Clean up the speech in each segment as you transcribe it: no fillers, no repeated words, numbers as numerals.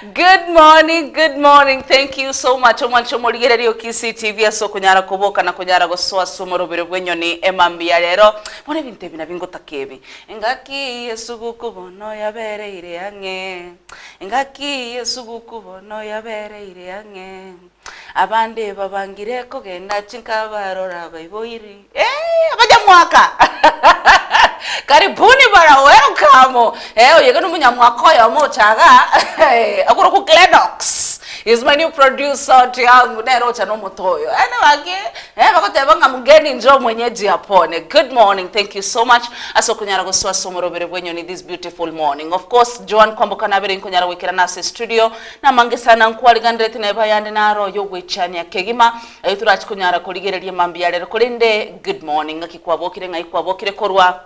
Good morning, good morning. Thank you so much. Omwancho omorigereria o Kisii TV ase okonyara koboka na konyara gosoa ase omorobero bw'enyoni emambia rero. Bono ebinto ebi nabio ngotaka ebi. Engaki y'esuguku bono yabereire ang'e. Engaki y'esuguku bono yabereire ang'e. Abande babangire kogenda chinka barora abaiboiri. Eh, abanyamwaka! Karibuni bara, welcome! Eh, oyo iga nomonyamwaka oyomo ocha igaa, akorokwa Glennox. He's my new producer oti yangu, nere ocha nomoto oyo. Yaani bake, eh, bagoteba ng'a mgeni njoo mwenyeji apone. Good morning, thank you so much ase okonyara gosoa ase omorobere bw'enyoni this beautiful morning. Of course, Joan Kwamboka nabere inkonyara goikerana ase estudio, namange sana nkwarigandereti neba ayande naro oyo ogwechania kegima. Ayio torachi konyara korigereria mambia rero korende good morning ng'aki kwabokire ng'ai kwabokire korwa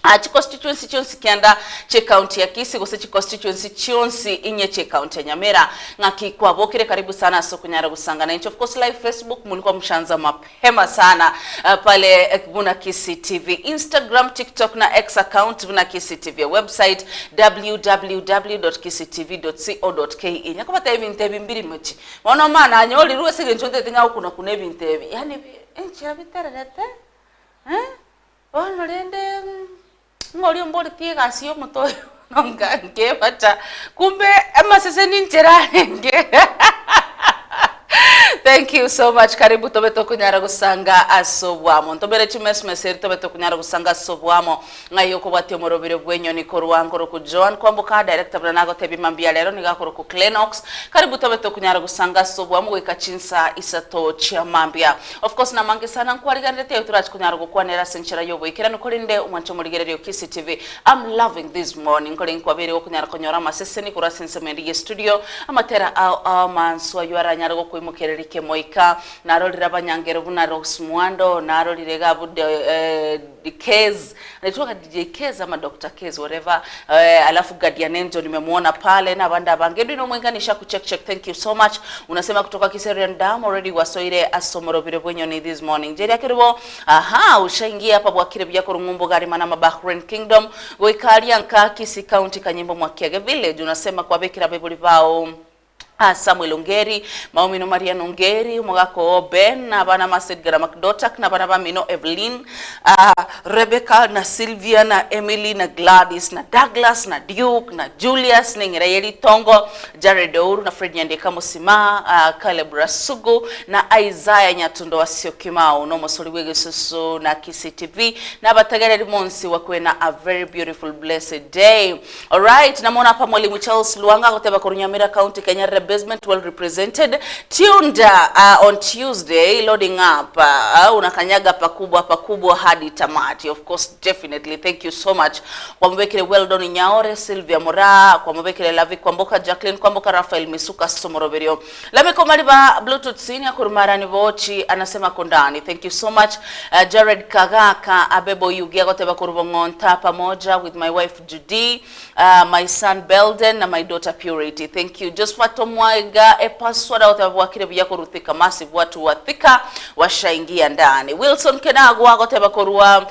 ah, chiconstituency chionsi kianda chi'ecounty ya Kisii gose chiconstituency chionsi inye chi'ecounty ya Nyamira ng'aki kwabokire karibu sana ase okonyara gosanga nainche of course live Facebook mulikuwa mshaanza mapema sana ah, pale eh, buna Kisii TV Instagram TikTok na X account buna Kisii TV website www.kisiitv.co.ke nyakobatebia ebinto ebi mbiri mochi Bono omwana anyorirwe ase engencho ntete ng'a gokuna-kuna ebinto ebi, yaani bi enchera bitererete eh, bono rende ng'a oria omboretie egasi ya omote oyo bono nka nkebacha, kumbe amaseseni nchera arenge Thank you so much, karibu tobe tokonyara gosanga ase obwamo. Ntomere chimesmese eri tobe tokonyara gosanga ase obwamo. Ng'ai okobwatia omorobire bw'enyoni korwa nkoroku Joan Kwamboka, director buna nagotebia mambia rero nigo akoroku Clenox. Karibu tobe tokonyara gosanga ase obwamo goika chinsa isato chia mambia. Of course namange sana nkwariganereti aye torachi konyara gokwanera ase enchera y'oboikeranu korende omwanche omorigereria o Kisii TV I'm loving this morning nkore nkwabeire gokonyara konyora amaseseni korwa ase ensemo ende ye studio amatera ao ao amansu aywo aranyare gokoimokereria kemoika narorire abanyangero buna Rose Muhando narorire iga abwo eh, Kez, anaitwa DJ Kez ama Dr. Kez whatever eh, alafu Guardian Angel nimemuona pale na abande abange Edwin Omwenganisha ku check check thank you so much unasema kutoka Kiserian Dam already wasoire asomorobire bwenyoni this morning Jerry Akeribo aha ushaingia hapa bwakire buya korung'umbu garima na Bahrain Kingdom goika aria nka Kisii County Kanyimbo Mwakiage Village unasema kwabekera abaibori bao Ah, Samuel Ongeri, maomino Marian Ongeri, omogaka oo Ben, na abana Masedgar na Macdotak, na abana bamino Evelyn, ah, Rebecca, na Sylvia, na Emily, na Gladys, na Douglas, na Duke, na Julius, na eng'era ye ritongo, Jared Ouru, na Fred Nyandeka Mosima, ah, Caleb Rasugu, na Isaiah Nyatundo wa Syokimau, na omosori bw'egesusu na Kisii TV, na abategereri bonsi wakwena a very beautiful blessed day. Alright, namona hapa Mwalimu Charles Luanga agoteba korwa Nyamira County Kenyarire Basement well represented tuned uh, on Tuesday loading up uh, unakanyaga pakubwa pakubwa hadi tamati of course definitely thank you so much kwamubekire Weldon Nyaore Sylvia Moraa kwamubekire Lavi Kwamboka Jacqueline Kwamboka Raphael Misuka Somoroberio Lameko Mariba Bluetooth Senior Kurumarani Bochi anasema kondani thank you so much uh, Jared Kagaka Abebo Yugi agoteba korubong'onta pamoja with my wife Judy, uh, my son Belden na my daughter Purity. Thank you. Josephat Omwaiga epaswada agoteba bwakire buya korwa Thika Massive watu wa Thika washaingia ndani. Wilson Kenagwa agoteba korwa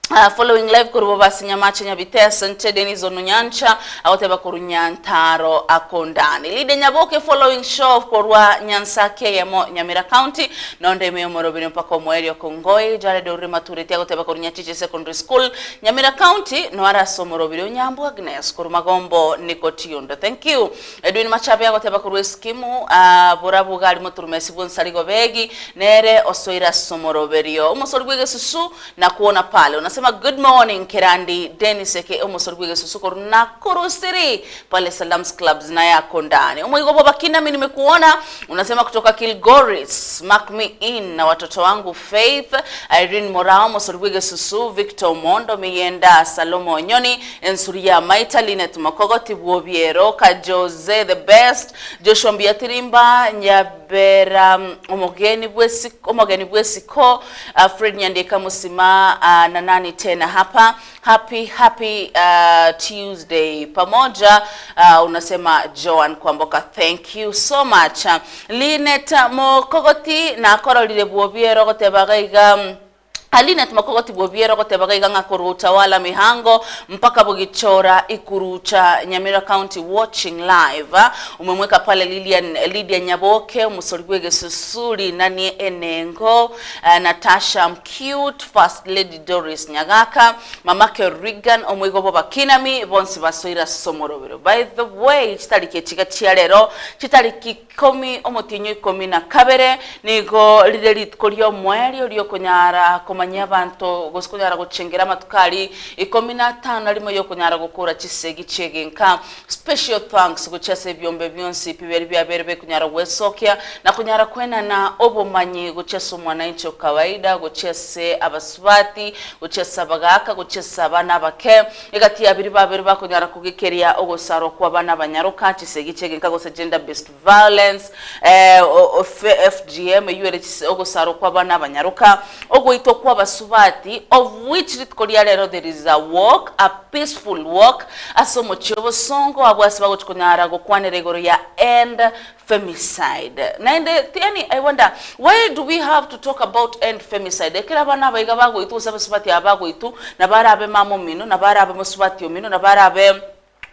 Uh, following live korwa Bobasi Nyamache Nyabite Asante Denis Onunyancha agoteba korwa Nyantaro Akondani Lide Nyaboke following show korwa Nyansake eyemo Nyamira County nonde ime omorobiri mpaka omoerio Kongoi Jared Orure Matureti agoteba korwa Nyachiche Secondary School Nyamira County noare ase omorobiri Onyambu Agnes korwa Magombo Niko Tiondo Thank you Edwin Machabe agoteba korwa Eskimu ah, borabu gari moturumesi bw'Onsarigo Begi nere osoire ase omoroberio omosori bw'egesusu Nakuona pale unasema good morning Kerandi Dennis aka omosori bw'egesusu korwa Nakuru City pale Salams Clubs naye ako ndani omoigo bwa Bakinami nimekuona unasema kutoka Kilgoris mark me in na watoto wangu Faith Irene Morao omosori bw'egesusu Victor Omondo Miyenda Salomo Onyoni Ensuri ya Maita Linet Mokogoti Bwobiero Kajose the best Joshua Mbiatirimba Nyabera omogeni bw'esiko omogeni bw'esiko uh, Fred Nyandika Musima uh, na nani tena hapa happy happy uh, Tuesday pamoja uh, unasema Joan Kwamboka thank you so much uh, Linet Mokogoti nakororire bwobiero goteba gaiga mm, Linet Makogoti Bwobiero ogoteba gaiga ng'a korwa Utawala Mihango mpaka Bogichora Ikurucha Nyamira County watching live. Umemweka pale Lilian Lydia Nyaboke omosori bw'egesusuri Nanie Enengo Natasha Mcute First Lady Doris Nyagaka Mamake Reagan omoigo bw'abakinami bonsi basoire ase omorobero. By the way chitariki echiga chia rero chitariki Ikomi, omotienyi o ikomi na kabere, nigo rire rituko ri'omoerio ri'okonyara komanyia abanto, gose konyara gochengera amatuko aria ikomi na atano na rimo y'okonyara gokora chisegi chi'egenka. Special thanks gochia ase ebiombe bionsi pi biaria biabeire bikonyara gwesokia na konyara koenana obomanyi gochia ase omwananchi o kawaida, gochia ase abasubati, gochia ase abagaaka, gochia ase abana abake. Egati ya biria babere bakonyara kogekeria ogosarwa kw'abana abanyaroka, chisegi chi'egenka gose gender based violence, FGM, eyio ere ogosarwa kw'abana abanyaroka, ogoitwa kw'abasubati, of which rituko ria rero there is a walk, a peaceful walk, ase omochie obosongo abwo ase bagochi konyara gokwanera igoro ya end Femicide. Naende yaani I wonder why do we have to talk about end femicide ekero abana aba iga bagoitwa gose abasubati aba bagoitwa nabo arabe mama omino nabo arabe mosubati omino nabo arabe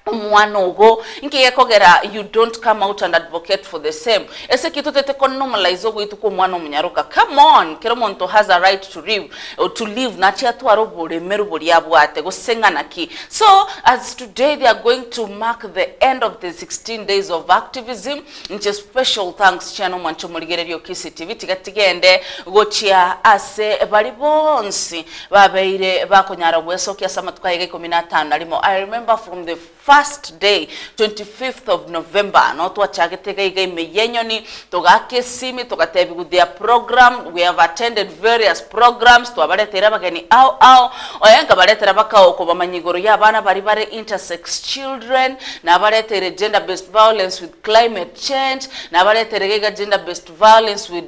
omwana ogo inki gekogera you don't come out and advocate for the same ase ki totete ko normalize ogoitwa kwa omwana omonyaroka come on kera omonto has a right to live to live nache atware oboremeru boria abwate gose ng'ana ki so as today they are going to mark the end of the 16 days of activism inche special thanks chiane omwanche omorigereria o Kisii TV tiga tigende gochia ase bari bonsi babeire bakonyara gwesokia ase amatuko aiga ikomi na atano na rimo I remember from the first day 25th of November no twachagete iga iga ime yenyoni togaka esimi togatebigwa their program we have attended various programs twabareteire abageni ao ao oye nkabaretera baka okobamanya igoro ya abana baria bare intersex children nabareteire gender based violence with climate change nabareteire iga iga gender based violence with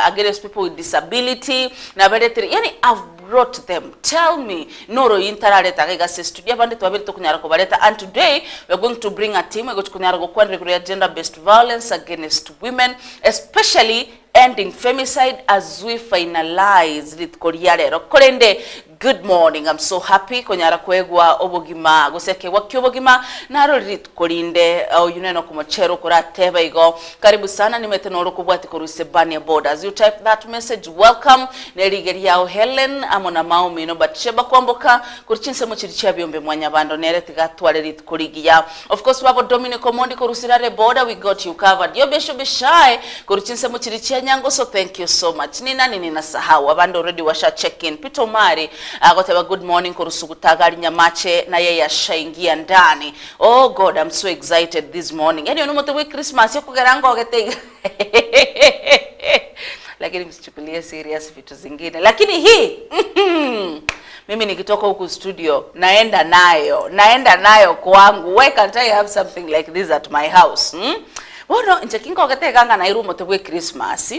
against people with disability nabareteire yaani I've brought them tell me Noro oyio ntarareta iga iga ase estudio abande twabeire tokonyara kobareta and today we are going to bring a team egochi konyara gokwanera igoro ya gender based violence against women especially ending femicide as we finalize rituko ria rero korende good morning I'm so happy konyara koegwa obogima gose ekeegwa kiobogima narori rituko rinde oyio nere nokomochera okorateba igo karibu sana nimete noro okobwati korwa Isebania borders you type that message welcome Ne riige riao Helen, amo na Maomi, no Batisheba kwamboka korwa chinsemo chiria chia biombe mwanyabando nere tiga atware rituko rigiya. Of course babo Dominic Omondi korwa Sirare border we got you covered. Yobesho Bishai korwa chinsemo chiria chia Nyangoso thank you so much. Ni nani ninasahau abande already washa check in. Peter Omari agoteba good morning korwa Sugutagari Nyamache na yeye ashaingia ndani. Oh God I'm so excited this morning. Yaani oyo nomote bwe Christmas okogera ngogete iga. Lakini msichukulie serious vitu zingine, lakini hii mimi nikitoka huku studio naenda nayo, naenda nayo kwangu. Why can't I have something like this at my house? Hmm? Bono inche kinkogete iga ng'a nairwe omote bwe Christmas,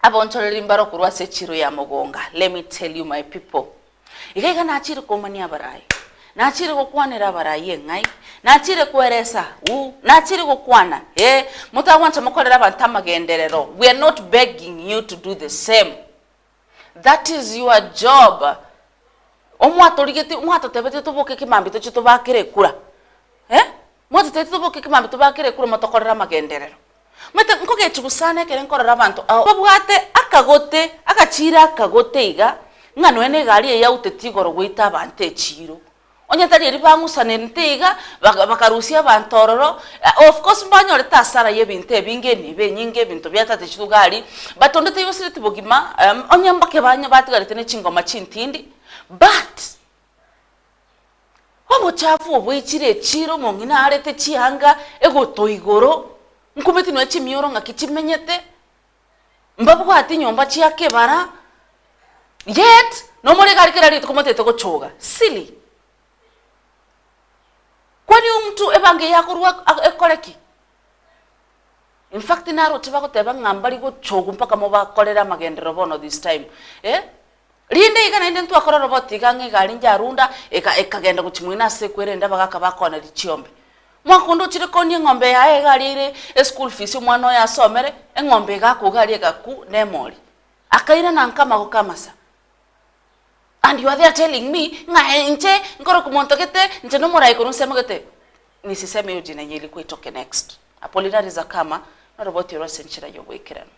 abonchoreri mbaro korwa ase echiro ya Mogonga. Let me tell you my people. Iga iga nachire komania abarai, nachire gokwanera abarai eng'ai, nachire kweresa uu, nachire gokwana ee, motagwancha mokorere abanto amagenderero, we are not begging you to do the same, that is your job. Omwatorigetie mwatotebetie toboke ekemambia toche tobakere ekura eh, mwatotebetie toboke ekemambia tobakere ekura motokorere amagenderero. Omanyete nkogechigwa sana ekere nkorora abanto ao babwate akagote, agachiira akagote iga, ng'a nonya na egari eye yauteti igoro goita abanto echiiro. Onye tari eria bang'usanerete iga, baka bakarusia abanto ororo, of course mbanyorete hasara ya ebinto ebinge, enibo enyinge, ebinto biatate chitugari, but onde taigosireti bogima, onye mbake banye batigarete ne chingoma chintindi, but. Obochafu oboichire echiiro omong'ina aarete chianga egoto igoro, nkumeti nonya chimioro ng'aki chimenyete, mbabwati nyomba chia kebara, yet nomore iga aria kera rituko motete gochoga, silly. Kwani omonto ebango eye akorwa ekore ki? In fact naroche bagoteba ng'a mbari gochogwa mpaka mobakorere amagenderero bono this time eh. Rinde iga naende ntwakora roboti iga ang'e egari njarunda eka ekagenda gochia moino ase ekwerende abagaka bakoneria chiombe. Mwaka onde ochire koonia eng'ombe yaye egari eire eschool fees omwana oye asomere, eng'ombe egakwa iga aria egaku na emori. Akairana nka amagoko amasa. And you are there telling me ng'a inche nkorokwa monto gete, inche nomorai korwa nsemo gete. Nisiseme hiyo jina yenye ilikuwa itoke next. Apolinari Zakama noroboti orwo ase enchera y'oboikeranu.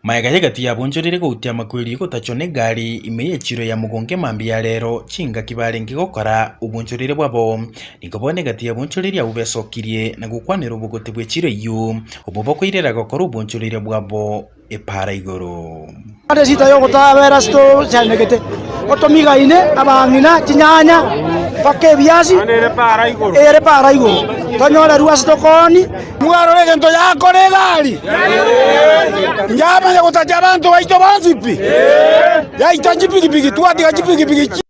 Magega y'egati yabonchorire goutia amakweri gotachwa negari ime y'echiro ya Mugongo emambia ya rero chingaki barenge gokora obonchoreri bwabo. Nigo bono egati yabonchoreri abwo besokirie na gokwanera obogote bw'echiro eyio, obwo bokoirera gokora obonchoreri bwabo epaara igoro. Ase esita y'ogotabera ase tochandegete, otomigaine abang'ina chinyanya mpaka ebiasi ere para igoro, tonyorerwe ase tokooni. Mwarora egento yakora egari, yamanya gotacha abanto baito bonsi pi, yaita chipigipigi, twatiga chipigipigi.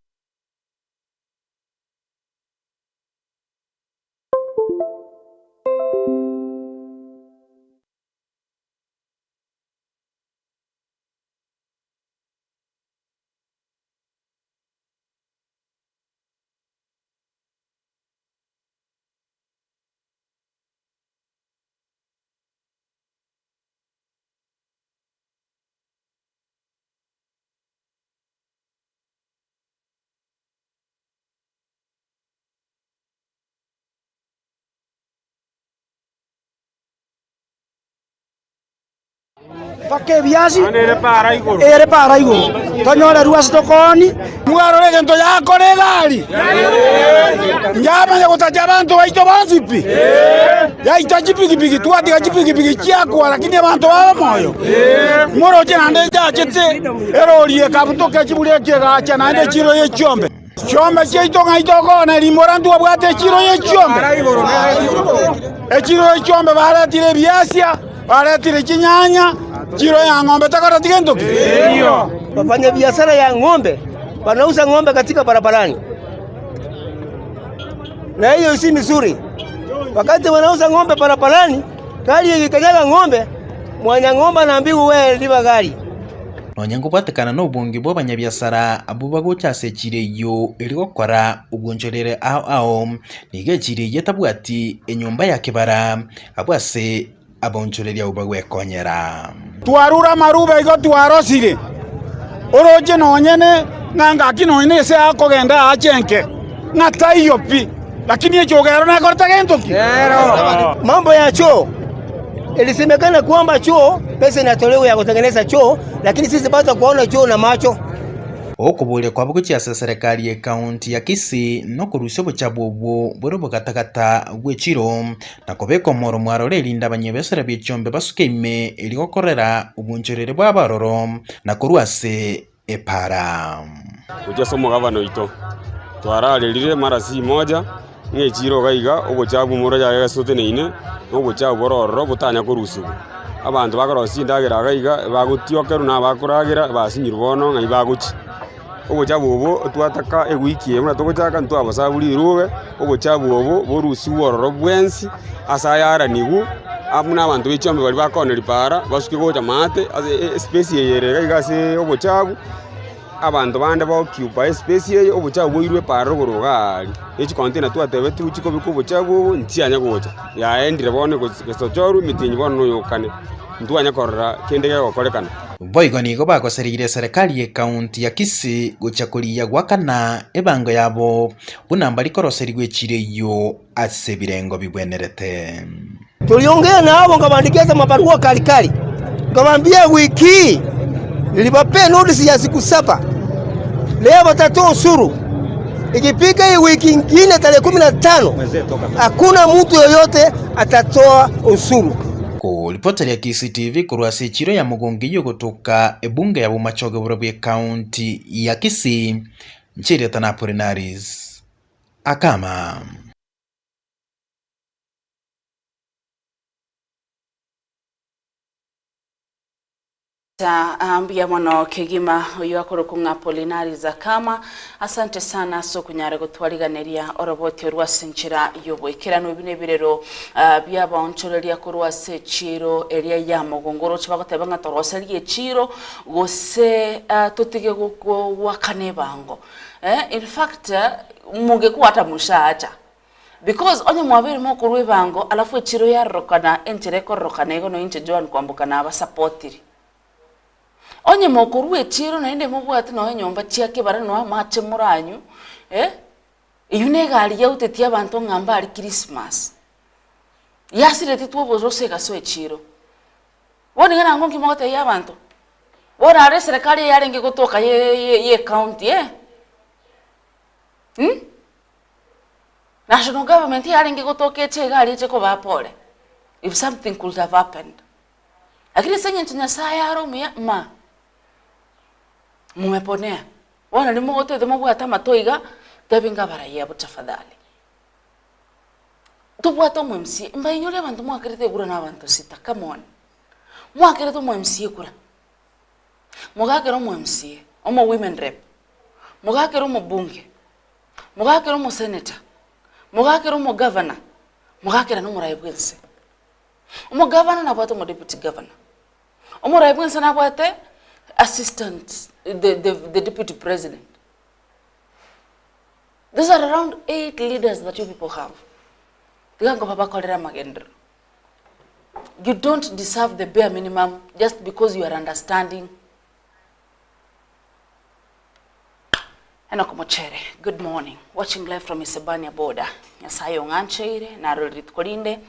Mpaka ebiasi ere para igoro, tonyorerwe ase tokooni. Mwarora egento yakora egari, yamanya gotacha abanto baito bonsi pi, yaita chipigipigi, twatiga chipigipigi chiakwa, lakini abanto babe moyo. Moroche naende yachete erori ekabutoka echibureki egacha naende echiro ye chiombe. Chiombe chiaito ng'ai tokoona rimora ntwabwate echiro ye chiombe? Echiro ye chiombe baretire ebiasia, baretire chinyanya, chiro ya ng'ombe tekoreti gento ki? Wafanya biashara ya ng'ombe wanauza ng'ombe katika barabarani, na hiyo si mizuri. Wakati wanauza ng'ombe barabarani, gari ikikanyaga ng'ombe, mwenye ng'ombe anaambiwa wewe lipa gari. Nonya nkobwatekana nobonge bw'abanyabiasara abwo bagocha ase echiro eyio eri gokora obwonchorere ao ao, nigo echiro eyio etabwati enyomba ya kebara abwo ase abaonchoreria abwo bagwekonyera. Twarure amarube igo twarosire, oroche nonye ne ng'a ngaki nonye nese akogenda aache enke, ng'a taiyo pi, lakini echogero nekorete gento ki? Mambo ya choo Ilisemekana kwamba choo pesa inatolewa ya kutengeneza choo, lakini sisi bado kuona choo na macho. Okoboria kwabo gochia ase eserekari y'Ekaunti ya Kisii nokorusia obochabu obwo bore obogatagata bw'echiro na kobeka omoro mwarore erinde abanyebesera b'echiombe basuke ime erio gokorera obonchoreri bwabo aroro na korwa ase epaara. Gochia ase omogabana oito, twararerire mara si moja, ng'a echiiro iga iga obochafu moroche iga esoteneine, na obochafu bore ororo botanya korusigwa. Abanto bakorosia chindagera iga iga, bagotiokerwa na abakoragera basinyirwe bono ng'ai bagochia. Obochafu obo twataka ewiki eye buna togochaka ntwabosabu rirube, obochafu obo borusigwe ororo bwensi ase ayaranigwe. Amo nabanto be chiombe baria bakoneria paara, basuke gocha maate ase espace eye ere iga iga ase obochafu, abanto bande ba occupy espace eye, obochafu boirwe epaara rogoro iga aria. Ne chicontainer twatebetigwe chikobeka obochafu obo, nchianya gocha, yaendire bono egosochorwa emetienyi bono noyokane, ntwanya korora kende gegokorekana. Boigo nigo bagosereire eserekari y'Ekaunti ya Kisii gochia korigia goakana ebango yabo buna mbari koroserigwa echiro eyio ase ebirengo bibwenerete. Toriongea nabo nkabaandikia ase amabarua kari kari, nkabaambia ewiki hii nilibapea notice ya siku saba, leo watatoa ushuru. Ikifika hii wiki ingine tarehe 15 hakuna mtu yoyote atatoa ushuru. Koripoteria Kisii TV korwa ase echiro ya Mogonga eyio egotoka ebunge ya Bomachoge bore bw'ecounty ya Kisii, inche erieta na Apolinaris Akama. Ah, mbuya mono kegima oyo akorokwa ng'a Apolinari Zakama asante sana ase okonyara gotwariganeria oroboti orwo ase enchera y'oboikeranu ebi nebirero ah, biabaonchoreria korwa ase echiro eria ya mogongo oroche bagoteba ng'a toroserie echiro gose ah, totige goakana ebango eh, in fact mogekwa mushacha Because onye mwabeire mokorwa ebango alafu echiro yarorokana enchera ekororokana igo noyo inche Joan Kwamboka nabasapotiri. Onye mokorua echiiro naende mobwate nonya enyomba chia kebare nonya amache moranywe, eh, eywo na egari yautetie abanto ng'a mbare Christmas. Yasiretie twoborose egasoa echiiro. Bono iga nang'o nki mogotebia abanto? Bono are eserekari eyarenge gotoka ye ye ecounty eh, mh, national government yarenge gotoka eche iga aria eche kobaa pore, if something could have happened. Lakini ase eng'encho Nyasaye are omuya ma, mumeponea. Bono riria mogotete mobwate amato iga, tebi ng'a abarai abwo tafadhali. Tobwate omo MCA, mbainyore abanto mwakerete ekura na abanto sita, come on. Mwakerete omo MCA ekura, mogakera omo MCA, omo women rep, mogakera omobunge, mogakera omosenator, mogakera omogavana, mogakera na omorai bwense. Omogavana nabwate omodeputy governor, omorai bwense nabwate assistant the the the deputy president. Those are around eight leaders that you people have. Tiga nkobabakorere amagenderero. You don't deserve the bare minimum just because you are understanding. Enock Mochere, good morning. Watching live from Isebania border. Nyasaye ong'ancheire, narore rituko rinde.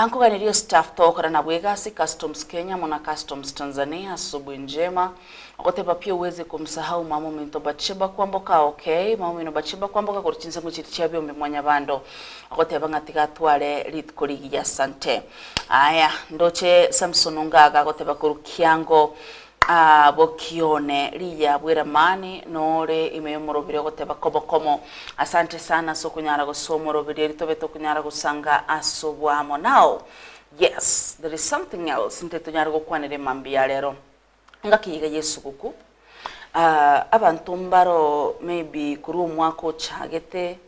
Nkoganeria staff togokora nabwo egasi Customs Kenya amo na Customs Tanzania asubuhi njema. Ogoteba pi uwezi kumsahau mama ominto Batsheba Kwamboka okay mama omino Batsheba Kwamboka korwa chinsemo chiria chia biombe mwanyabando ogoteba ng'a tiga atware rituko rigiya asante. Aya ndoche Samson Ongaga agoteba korwa Kiango Aa bokione riya bw'eramani nore ime y'omorobiri ogoteba kobokomo. Asante sana ase okonyara gosoa omorobiri eri tobe tokonyara gosanga ase oboamo. Now, yes, there is something else nte tonyare gokwanera emambia ya rero. Engaki iga y'esuguku, ah, abanto mbaro maybe korwa omwaka ochagete,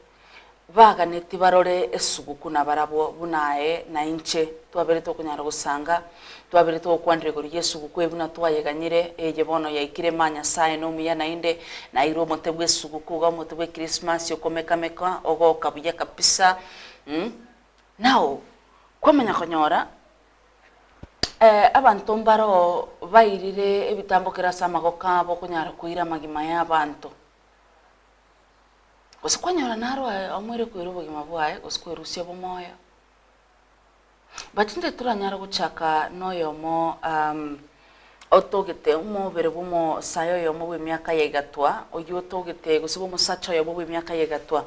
Baganeti barore esuguku nabarabwo, buna aye na inche twabeire tokonyara gosanga, twabeire togokwanera igoro y'esuguku eye buna twayeganyire, eye bono yaikire ma Nyasae nomuya naende, nairwe omote bw'esuguku iga omote bw'ekrismasi okomekameka, ogoka buya kabisa, mh. Now, kwamanya konyora abanto mbaro bairire ebitambokero ase amagoko abo okonyara koira amagima y'abanto. Gose kwanyora naro aye omoire koira obogima bwaye, gose kwerusia obomoyo. But intwe toranyare gochaka noyomo otogete omobere bw'omosae oyomo bw'emiaka ya igatwa, oyio otogete gose bw'omosacha oyomo bw'emiaka ya igatwa,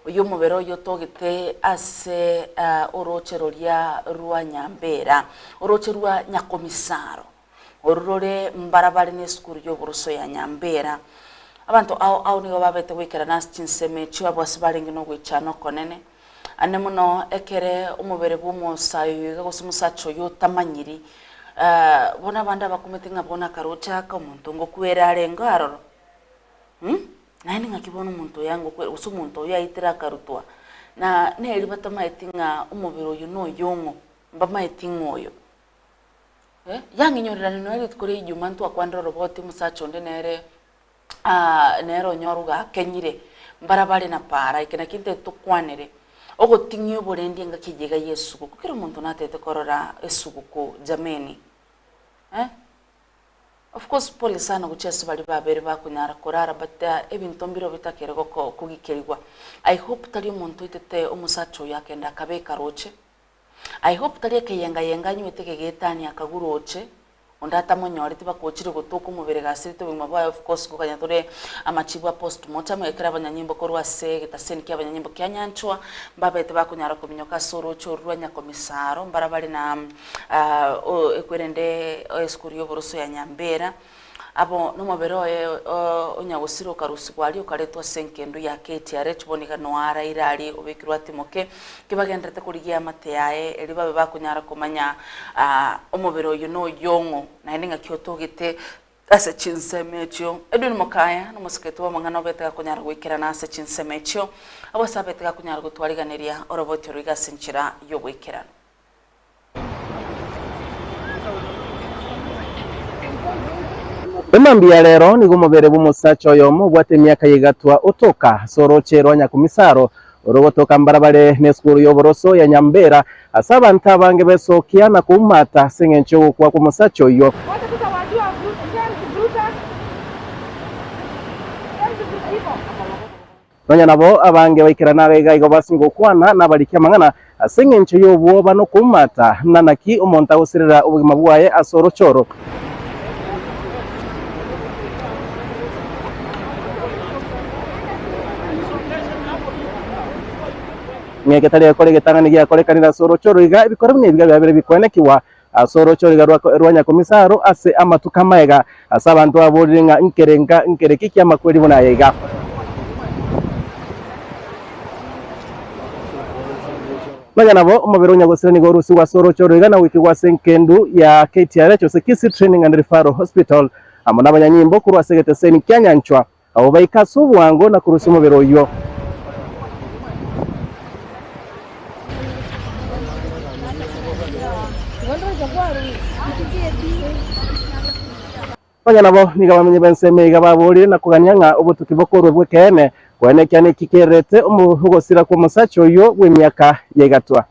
oyio omobere oyio otogete ase orooche roria rwa Nyambera, orooche rwa Nyakomisaro. Oru rore mbarabare nesukuru y'oboroso ya Nyambera. Abanto ao ao nigo babete goikerana ase chinsemo echio abwo ase barenge nogoichana okonene. Ande mono ekere omobere bw'omosae oyo iga gose omosacha oyo otamanyiri, bono abande abakumete ng'a bono akaroche aka omonto ngokwera arenge aroro Naende ng'aki bono omonto oyo angokwera gose omonto oyo aitire akarutwa, na neri batamaeti ng'a omobere oyo noyong'o, mbamaeti ng'a oyo. Yang'inyorerania nonya rituko ria Ijumaa ntwakwanire oroboti omosacha onde nere nere onyore ogakenyire, mbarabare na para, eke nakio ntagete tokwanere, ogoting'ia oborendi engaki eye iga ya esuguku, kera omonto natagete korora esuguku jameni eh. Of course pole sana gochia ase baria babere bakonyara korara but ebinto mbire obitakere goko kogikerigwa. I hope tari omonto oitete omosacha oyo akenda akabeka roche. I hope tari ekeyenga yenga anywete ekegetani akagura oche, onde atamonyoreti baka ochire gotoka omobere gasirete obogima bwaye of course gokanya tore amachibu a post mortem ekero abanyanyimbo korwa ase egetaseni kia abanyanyimbo kia Nyanchwa mbabete bakonyara kominyoka ase oroche oru rwa Nyakomisaro mbarabare na ekwerende esukuru y'oboroso ya Nyambera. Abo nomobere oye onyagosira okarusigwa aria okaretwa ase engendu ya KTRH, bono iga noa araire aria obekirwe atimoke, ki bagenderete korigia amate yaye, erio babe bakonyara komanya omobere oyio noyong'o, naende ng'aki otogete ase chinsemo echio. Edwin Mokaya nomoseketi bw'amang'ana obete gakonyara goikerana ase chinsemo echio, abwo ase abete gakonyara gotwariganeria oroboti oro iga ase enchera y'ogoikeranu. Emambia rero nigo omobere bw'omosacha oyomo obwate emiaka ya igatwa otoka ase orooche rwa Nyakumisaro orogotoka mbarabare nesukuru y'oboroso ya Nyambera ase abanto abange besokia na koumata ase engencho y'ogokwa kw'omosacha oyio. Nonya nabo abange baikerana iga igo basinye gokwana nabariki amang'ana ase engencho y'obwoba na okoumata, na naki omonto agosirera obogima bwaye ase oroche oro. Ng'a egetari gekore egetang'ani giakorekanire ase oroche oro iga, ebikoro buna ebiga biabere bikoenekigwa ase oroche oro iga rwa Nyakomisaro ase amatuko amaega, ase abanto baborire ng'a nkerenga nkereki ki'amakweri buna aya iga. Nonya nabo, omobere o nyagosira nigo orusigwe ase oroche oro iga na goikigwa ase engendu ya KTRH gose Kisii Training and Referral Hospital amo nabanyanyimbo korwa ase egeteseni kia Nyanchwa Abwo baika ase obwango na korusia omobere oyio. Nonya nabo, nigo abamenyi b'ensemo iga baborire na kogania ng'a obotuki bokorwe bw'ekeene, koenekia neki kererete ogosira kw'omosacha oyio bw'emiaka ya igatwa.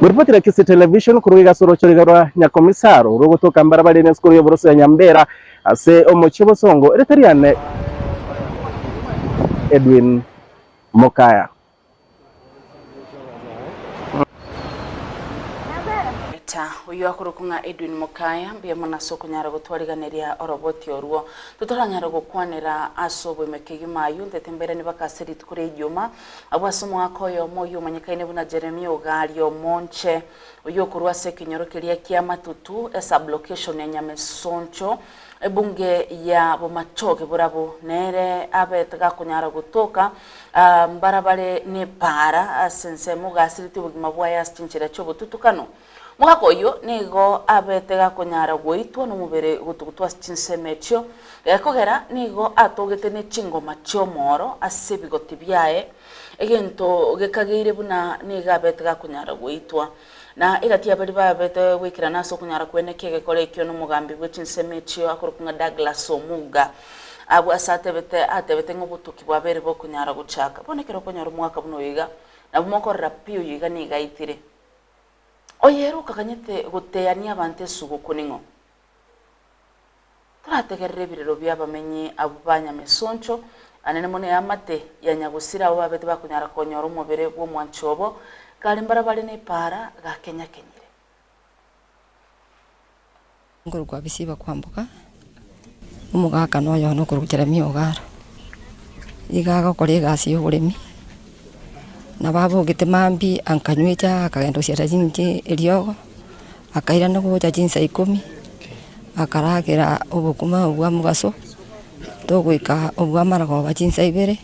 Muripoti ya Kisii Television korwa iga ase oroche roiga rwa Nyakomisaro rogotoka mbarabare n'esukuru y'oboroso ya Nyambera ase omochie Bosongo erieta riane Edwin Mokaya. Eta oyio akorokwa ng'a Edwin Mokaya, mbuya mono ase okonyara gotwariganeria oroboti orwo. Totaranyare gokwanera ase oboime kegima ayio, ntete mbairanie baka ase rituko ria Ijuma, abwo ase omogaka oyomo oyio omanyekaine buna Jeremia Ogaria Omonche, oyio okorwa ase ekenyoro keria kia Matutu, esub-location ya Nyamesoncho, Ebunge ya Bomachoge Borabu nere abete gakonyara gotoka mbarabare nepaara ase ensemo gasiritie obogima bwaye ase chinchera chi'obotutukano. Mogaka oyio nigo abete gakonyara goitwa nomobere gotugutwa ase chinsemo echio, gekogera nigo atogete ne chingoma chi'omoro ase ebigoti biaye, egento gekageire buna nigo abete gakonyara goitwa. Na egati ya baria babete goikerana ase okonyara kweneki egekora ekio nomogambi bwe chinsemo echio akorokwa ng'a Douglas Omuga. Abwo ase atebete atebete ng'a obotuki bwabeire bokonyara gochaka. Bono ekero okonyora omwaka buna oyo iga, nabo mokorora pi oyo iga nigo aitire. Oyo ere okaganyete goteania abanto esuguku ning'o? Torategerere ebirero bi'abamenyi abwo ba Nyamesoncho, anene mono eamate ya nyagosira abwo babete bakonyara konyora omobere bw'omwanchi obo, kare mbarabare nepaara gakenyakenyire. Nkorokwa Bisiba kwamboka, omogaka noyo one okorokwa Jeremia Ogaro, iga agokora egasi ya oboremi, nabo abogete mambia akanywa echae akagenda gosiarera chinche eriogo. Akairana gocha chinsa ikomi, akaragera obokima bwa mogaso, togoika obwa amarogoba chinsa ibere,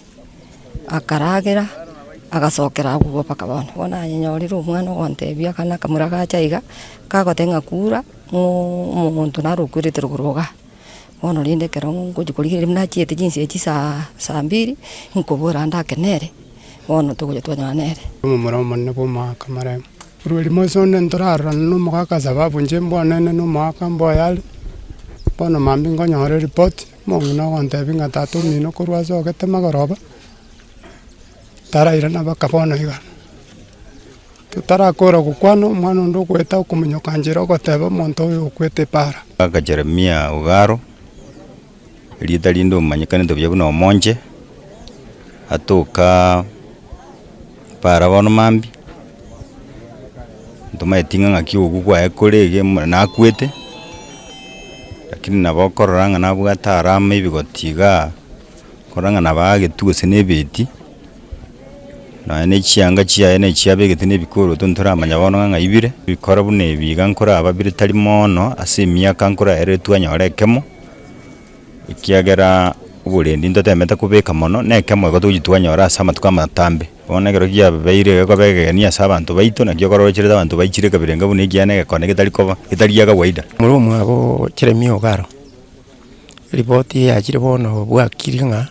akaragera, agasokera agwo mpaka bono. Bono aye nyorire omwana ogontebia akana akamura gacha iga, kagoteba ng'a kura, ng'o omonto naro okwerete rogoro igaa. Bono rende ekero ngochia korigereria buna achiete chinsa echi saa saa mbiri, nkobora ande ake nere, bono togocha twanyora nere. Omomura omonene bw'omogaka maremo. Korwa erimo ase onde ntorarorana na omogaka sababu inche mbwanene na omogaka mboyo are, bono mambia nkonyora eripoti, omong'ina ogontebia ng'a tata omino korwa asogete magoroba, tarairana mpaka bono iga. Totarakora gokwana omwana onde ogoeta okomonyoka nchera ogoteba omonto oyo okwete epaara. Omogaka Jeremia Ogaro, erieta rinde omanyekanete buya buna Omonche, atoka para bono mambia, ntomaeti ng'a ng'aki ogokwa kwaye kore iga nakwete, lakini nabo okorora ng'a nabwate arama ebigoti igaa, korora ng'a nabo agetwe gose na ebeti, nonya na echianga chiaye na echiabegete na ebikoroto ntoramanya bono ng'a ng'ai bire, ebikoro buna ebi iga nkoraba bire tari mono ase emiaka nkoraerire twanyora ekemo. Ekiagera oborendi ntotemete kobeka mono, na ekemo igo togochia twanyora ase amatuko amatambe. Bono ekero kiabeire gekoba ekegeni ase abanto baito, naki okorocherete abanto baichire ekebirengo buna ekiagera na egekone getari koba, getari gia kawaida. Omoro omwabo Jeremia Ogaro, ripoti eyachire bono bwakire ng'a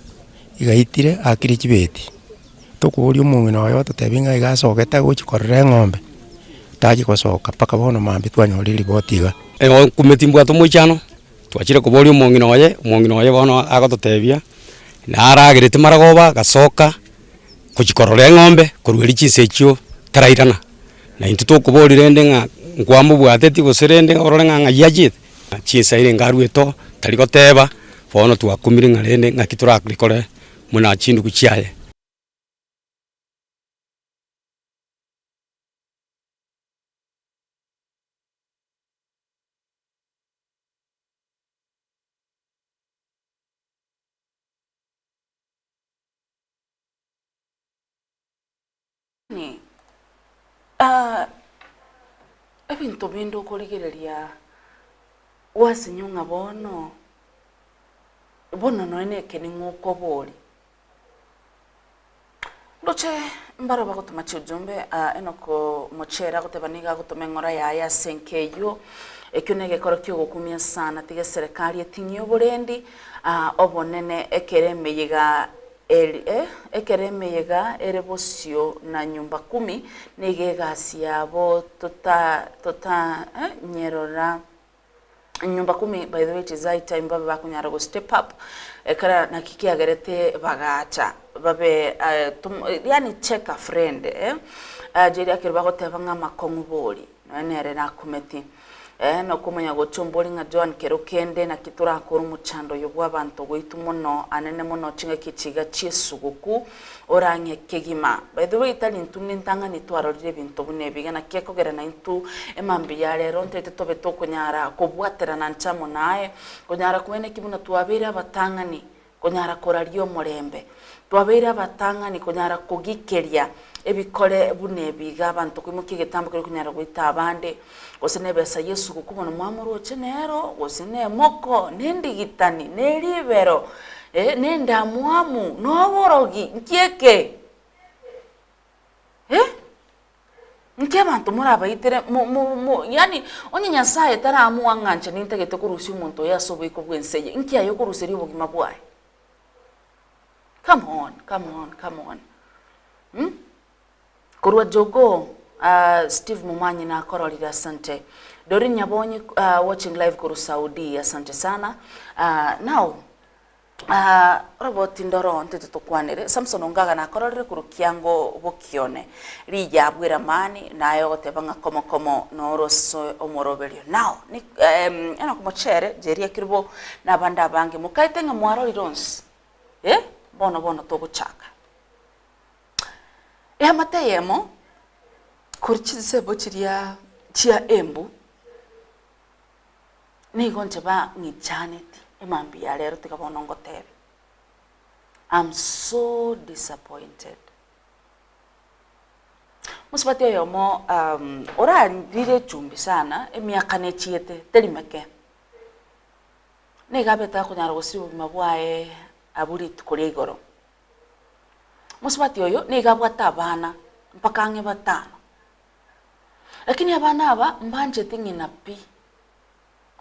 igaitire aakire chibeti, tokoboria omong'ina oye ototebie ng'a iga asogete agochia korora eng'ombe, tachia gosoka mpaka bono mambia twanyorire ripoti iga. Igo nkumeti mbwate omoichano. Twachire koboria omong'ina oye, omong'ina oye bono agototebia, naragerete maragoba agasoka gochia korora eng'ombe korwa eria chinsa echio tarairana. Na intwe tokoboria rende ng'a nkwamobwateti gose rende orore ng'a ng'ai achiete, chinsa ere enga arwete oo. Tari goteba, bono twakumire ng'a rende ng'aki torakore buna chindugu chiaye. Ebinto binde okorigereria gwasinywa ng'a bono, bono nonya na eke ning'o okoboria. Ndoche mbaro bagotoma chiujumbe, Enock Mochere agoteba nigo agotoma eng'ora yaye ase enka eyio, ekio negekoro kiogokumia sana, tiga eserekari eting'ie oborendi obonene ekero emeyega Eri, ekero emeyega ere bosio na nyumba kumi, nigo egasi yabo tota, tota, nyerora nyumba kumi, by the way it is high time babe bakonyara go step up, ekero naki kiagerete bagacha babe tom, yaani check a friend eh, Jerry ekero bagoteba ng'a amakong'u bori, nonya nere nakumeti. Ee, nokomanya gocha ombori ng'a Joan kero kende naki torakore omochando oyo bw'abanto goitu mono anene mono chingaki echi iga chi'esuguku orang'e kegima. By the way tari intwe nentang'ani twarorire ebinto buna ebi iga naki ekogera naintwe emambia ya rero ntaete tobe tokonyara kobwaterana inche amo naye konyara koeneki buna twabeire abatang'ani konyara koraria omorembe. Twabeire abatang'ani konyara kogikeria ebikore buna ebi iga abanto koimokia egetambo keria konyara goita abande, gose na ebesa y'esuguku bono mwamoroche nero, gose na emoko, na endigitani, na eribero, eh, na endamwamu, na oborogi, nki eke? Eh? Nki abanto morabaitere mo mo mo yaani onye Nyasaye taramoa ng'a inche nintagete korusia omonto oyo ase oboiko bw'ense eye, nki aye okoruseria obogima bwaye? Come on, come on, come on mh. Korwa Jogoo Steve Momanyi nakororire asante. Doreen Nyabonyi watching live korwa Saudi asante sana. Now. Roboti ndoro ntete tokwanere, Samson Ongaga nakororire korwa kiango bokione riya bw'eramani, naye ogoteba ng'a komo komo noro ase omoroberio. Now ni Enock Mochere, Jeria Kirubo, na abande abange mokaete ng'a mwarorire onsi, eh, bono bono togochaka. Eamate eyemo korwa chinsemo chiria chia Embu, Nigo inche bang'ichaneti emambia ya rero tiga bono ngotebe. I'm so disappointed. Mosubati oyomo orarire echumbi sana emiaka nechiete teri meke, nigo abete akonyara gosiria obogima bwaye abwo rituko ria igoro. Mosubati oyo nigo abwate abana mpaka ang'e batano. Lakini abana aba mbancheti ng'ina pi,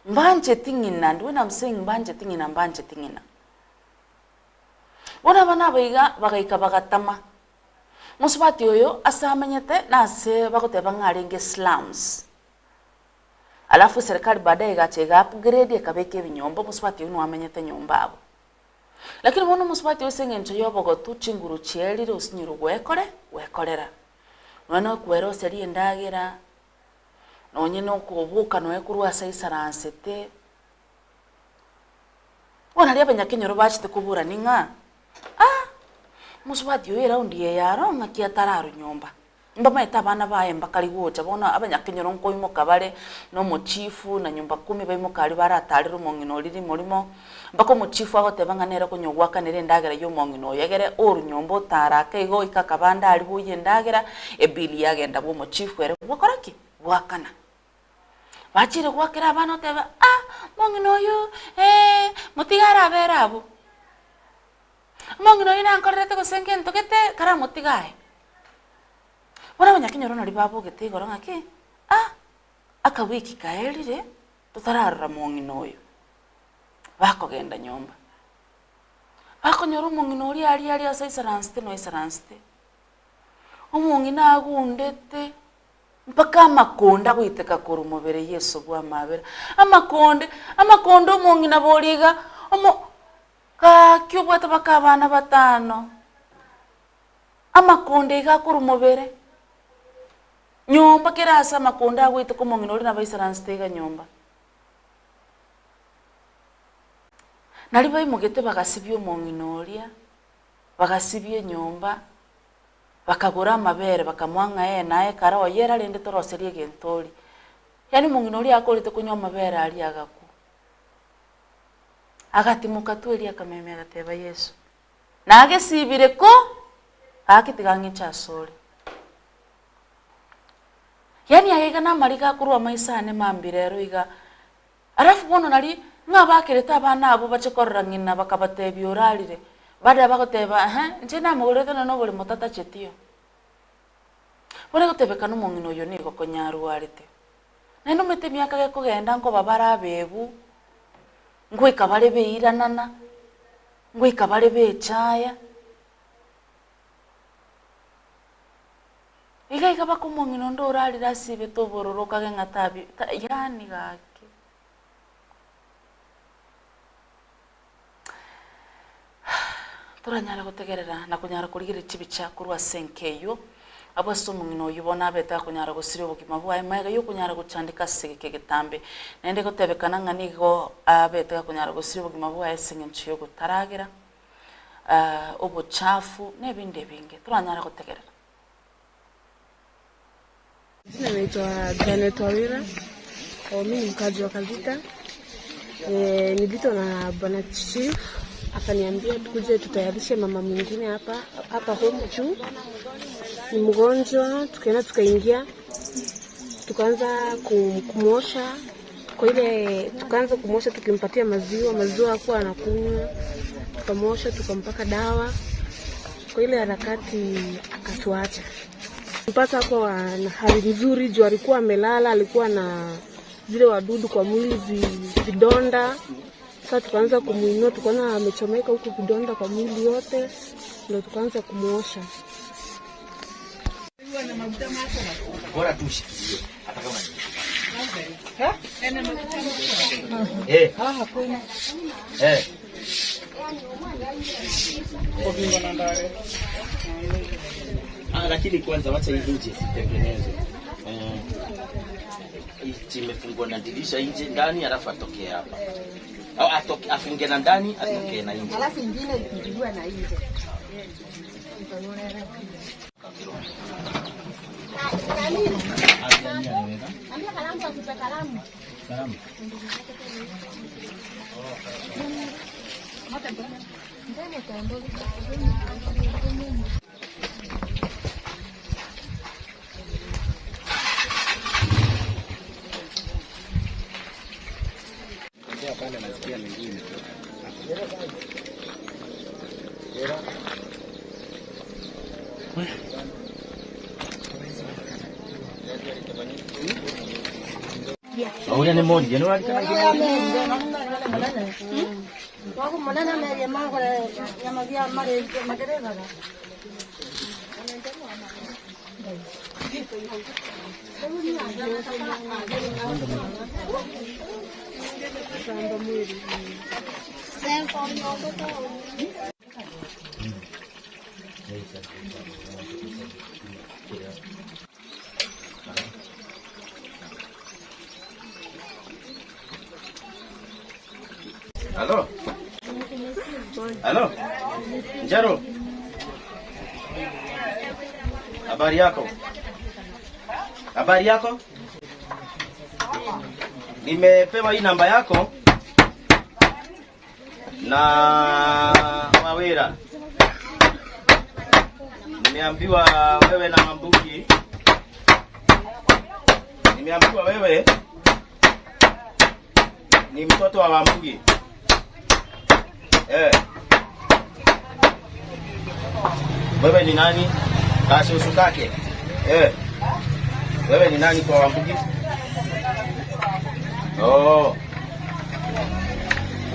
mbancheti ng'ina and when I'm saying mbancheti ng'ina mbancheti ng'ina. Bono abana aba iga bagaika bagatama, mosubati oyo ase amenyete nase bagoteba ng'a arenge slums, alafu eserekari baadaye egacha ega upgrade ekabeka ebinyomba omosubati oyio nigo amenyete nyomba abwo. Lakini bono omosubati oyo ase eng'encho ya obogotu chinguru chiaerire osinyirwe gwekore gwekorera. Nonya na okweroseria endagera, nonye na okoboka nonya korwa ase aisaransete. Bono aria abanyakenyoro bachete koborania ng'a ah, mosubati oyo eraundi eye aro ng'aki atararwa nyomba. Mbamaete abana baye mbakari gocha, bono abanyakenyoro nkoimoka bare na omochifu na nyomba kumi baimoka aria baratarere omong'ina oria rimo rimo. Mpaka omochifu agoteba ng'a nere konya ogoakanera endagera y'omong'ina oyo, egere oru nyomba otare ake igo goika akabande aria boyie endagera, ebill yagenda bw'omochifu ere bwakora ki? Bwakana. Bachire goakera abana oteba ah, mong'ina oyo eh, motige arabere abwo. Omong'ina oyio nankorerete gose ngento gete, karamotige aye. Bono abanyakenyoro nario babogete igoro ng'aki, ah, akawiki kaerire totararora mong'ina oyo. Bakogenda nyomba, bakonyora omong'ina oria aria aria ase aisaransete noisaransete, omong'ina agundete mpaka amakonde agoiteka korwa mobere Yeso bw'amabera, amakonde, amakonde omong'ina boria iga, omo gaki obwate mpaka abana batano, amakonde iga akorwa mobere, nyomba kera ase amakonde agoiteka omong'ina oria nabo aisaransete iga nyomba. Nario baimogete bagasibia omong'ina oria, bagasibia enyomba, bakagora amabere bakamoa ng'a ee naye kare oyera rende toroserie egento orie. Yaani omong'ina oria akorete konywa amabere aria agakwa. Agatimoka tu erio akamemia agateba Yeso, nagesibire ko, gaki tiga ng'iche asore. Yaani aya iga namariga akorwa amaiso ane mambia rero iga, Alafu bono nari ng'a bakerete abana abwo bache korora ng'ina bakabatebia orarire, baada bagoteba ehe inche namogorerete nonye noboremo tatachetio. Bono egotebekana omong'ina oyio nigo konya arwarete. Naende omanyete emiaka gekogenda nkoba bare abebu, ngoika bare beiranana, ngoika bare bechaya. Iga iga baka omong'ina onde orarire asibete obororo okage ng'a tabi ta yaani gaki. Toranyare gotegerera na konyara korigereria chibicha korwa ase enka eyio, abwo ase omong'ina oyio bono abete akonyara gosiria obogima bwaye magega yokonyara gochandeka ase egeka egetambe. Naende egotebekana ng'a nigo abete gakonyara gosiria obogima bwaye ase eng'encho yogotaragera, obochafu, na ebinde ebinge. Toranyare gotegerera. Jina naitwa Janet Wawira, mimi ni mkazi wa Kavita. E, niliitwa na bwana chief akaniambia tukuje tutayarishe mama mwingine hapa hapa home juu ni mgonjwa. Tukaenda tukaingia tukaanza kumwosha kwa ile, tukaanza kumwosha tukimpatia maziwa, maziwa hakuwa anakunywa, tukamwosha tukampaka dawa kwa ile harakati akatuacha. Mpata hakuwa na hali nzuri juu alikuwa amelala, alikuwa na zile wadudu kwa mwili, vidonda. Sasa tukaanza kumuinua, tukaona amechomeka huku vidonda kwa mwili yote, ndio tukaanza kumuosha. Bora tu ushikilie hata kama ni eh. Eh. Ah, lakini kwanza wacha hii nje itengenezwe. Eh. Imefungwa na dirisha nje ndani, alafu atokee hapa. Au atoke afunge na ndani atokee na nje. Alafu ingine ifunguliwe na nje. Ambia kalamu akupe kalamu. Kalamu. Auria nĩ moririe nĩ ũrarikana Halo? Halo? Njero? Habari yako? Habari yako? Nimepewa hii namba yako na Wawira. Nimeambiwa wewe na Mambuki. Nimeambiwa wewe ni mtoto wa Wambugi. Eh. Wewe ni nani? Kasusu kake. Eh. Wewe ni nani kwa Wambugi? Oh.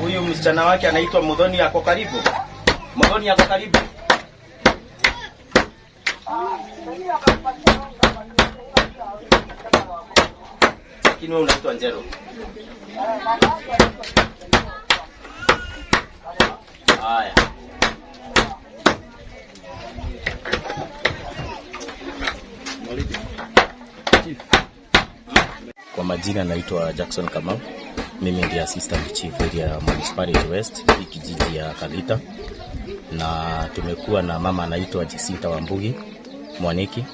Huyu msichana wake anaitwa Muthoni ako karibu. Muthoni ako karibu. Lakini wewe unaitwa Njero. Haya. Kwa majina naitwa Jackson Kamau. Mimi ndiye assistant chief area Municipality West, hii kijiji ya Kavita, na tumekuwa na mama anaitwa Jacinta Wambugi Mwaniki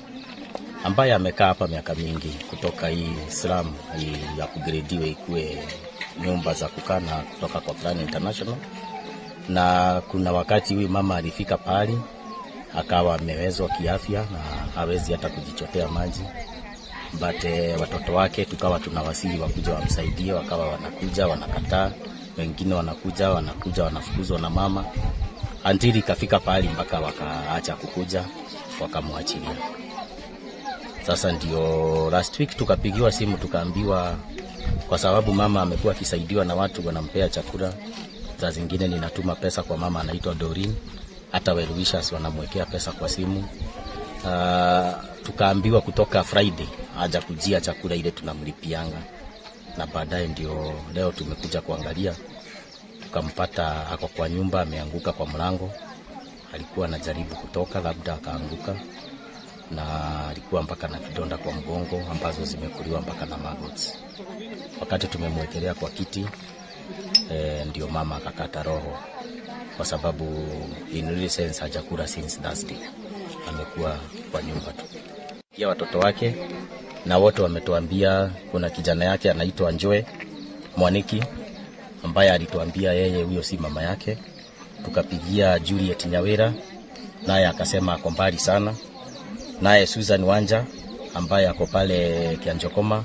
ambaye amekaa hapa miaka mingi kutoka hii slum ya kugrediwe ikuwe nyumba za kukaa na kutoka kwa Plan International, na kuna wakati huyu mama alifika pahali akawa amewezwa kiafya na hawezi hata kujichotea maji but eh, watoto wake tukawa tunawasihi wakuja wamsaidie, wakawa wanakuja wanakataa, wengine wanakuja wanakuja wanafukuzwa na mama, until ikafika pahali mpaka wakaacha kukuja wakamwachilia. Sasa ndio last week tukapigiwa simu tukaambiwa, kwa sababu mama amekuwa akisaidiwa na watu wanampea chakula, saa zingine ninatuma pesa kwa mama anaitwa Doreen, hata well wishers wanamwekea pesa kwa simu. Uh, tukaambiwa kutoka Friday haja kujia chakula ile tunamlipianga, na baadaye ndio leo tumekuja kuangalia, tukampata ako kwa nyumba ameanguka kwa mlango. Alikuwa anajaribu kutoka, labda akaanguka, na alikuwa mpaka na vidonda kwa mgongo ambazo zimekuliwa mpaka na maggots. Wakati tumemwekelea kwa kiti e, ndio mama akakata roho, kwa sababu in real sense hajakula since Thursday, amekuwa kwa nyumba tu ya watoto wake na wote wametuambia kuna kijana yake anaitwa Njoe Mwaniki ambaye alituambia yeye huyo si mama yake. Tukapigia Juliet Nyawira naye akasema ako mbali sana. Naye Susan Wanja ambaye ako pale Kianjokoma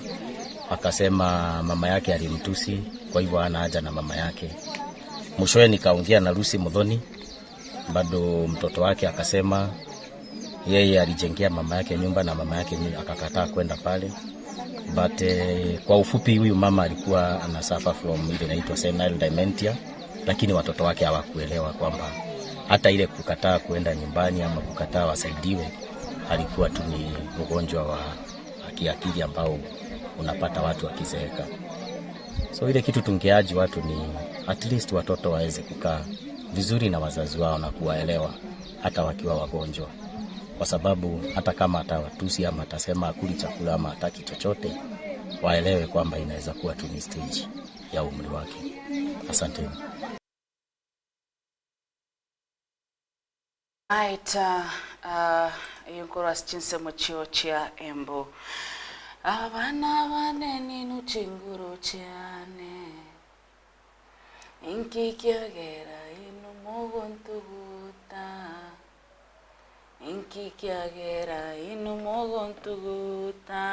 akasema mama yake alimtusi, kwa hivyo hana haja na mama yake. Mwishowe nikaongea na Lucy Muthoni, bado mtoto wake akasema yeye alijengea mama yake nyumba na mama yake akakataa kwenda pale. But eh, kwa ufupi huyu mama alikuwa ana suffer from ile inaitwa senile dementia, lakini watoto wake hawakuelewa kwamba hata ile kukataa kuenda nyumbani ama kukataa wasaidiwe, alikuwa tu ni ugonjwa wa kiakili ambao unapata watu wakizeeka. So ile kitu tungeaji watu ni at least watoto waweze kukaa vizuri na wazazi wao na kuwaelewa hata wakiwa wagonjwa, kwa sababu hata kama atawatusi ama atasema akuli chakula ama hataki chochote, waelewe kwamba inaweza kuwa tu ni stage ya umri wake. Asanteni. Right, uh, uh, iyo nkorwa ase chinsemo chio chia Embu. Abana bane ninu chinguru chiane inki kiagera inu mogontuguta inki kiagera inu mogontuguta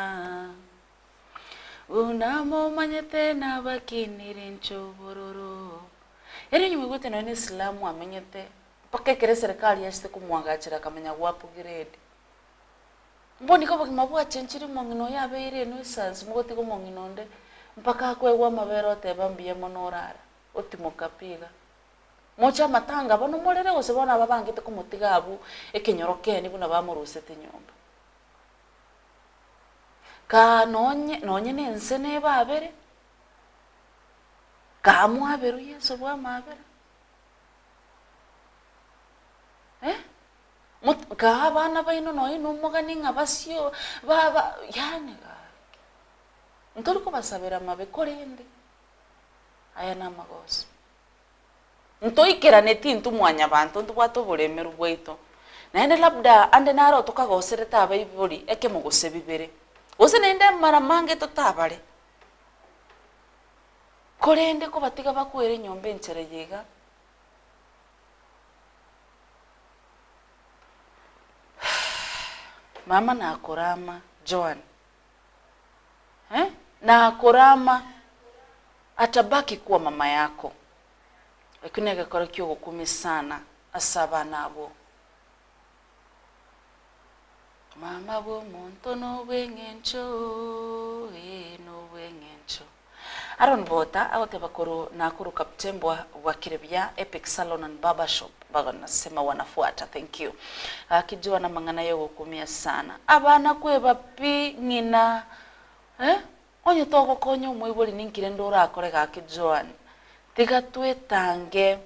buna momanyete nabakinire nchobororo ere nyuma igwete nonya esilamu amenyete mpaka ekere eserikali yachete komwagachera akamenya gwa upgrade Mbono igo obogima bwachenchire omong'ina oyo abeire enuisance mogotiga omong'ina onde mpaka akoegwa amabere oteba mbuya mono orara, otimoka pi iga. Moche amatanga bono morere gose bono aba bangete komotiga abwo ekenyoro kene buna bamorusete nyomba. Kaa nonye nonye na ense nebabere, kaa mwaberwe Yeso bwa amabera. Eh? Mot kaa abana baino nonya na omogani ng'a basio ba ba yaani gaki. Ntori kobasabera amabe korende aya namagoso. Ntoikeraneti intwe mwanyabanto ntobwate oboremeru bwaito, naende labda ande naro tokagoserete abaibori ekemo gose bibere, gose naende mara mange totabare. Korende kobatiga bakwere enyomba enchera eye iga. Mama nakorama Joan eh? Nakorama atabaki kuwa mama yako ekio negekoro kiogokumia sana ase abana abwo. Mama bw'omonto nobw'eng'encho ee nobw'eng'encho. Aaron Bota agoteba korwa Nakuru Kaptembwa bwakire buya Epic Salon and Barber Shop baganasema wanafuata thank you. Gaki Joan amang'ana yogokumia sana abana kweba pi ng'ina eh onye togokonya omoibori ninki rende orakore gaki Joan tiga twetange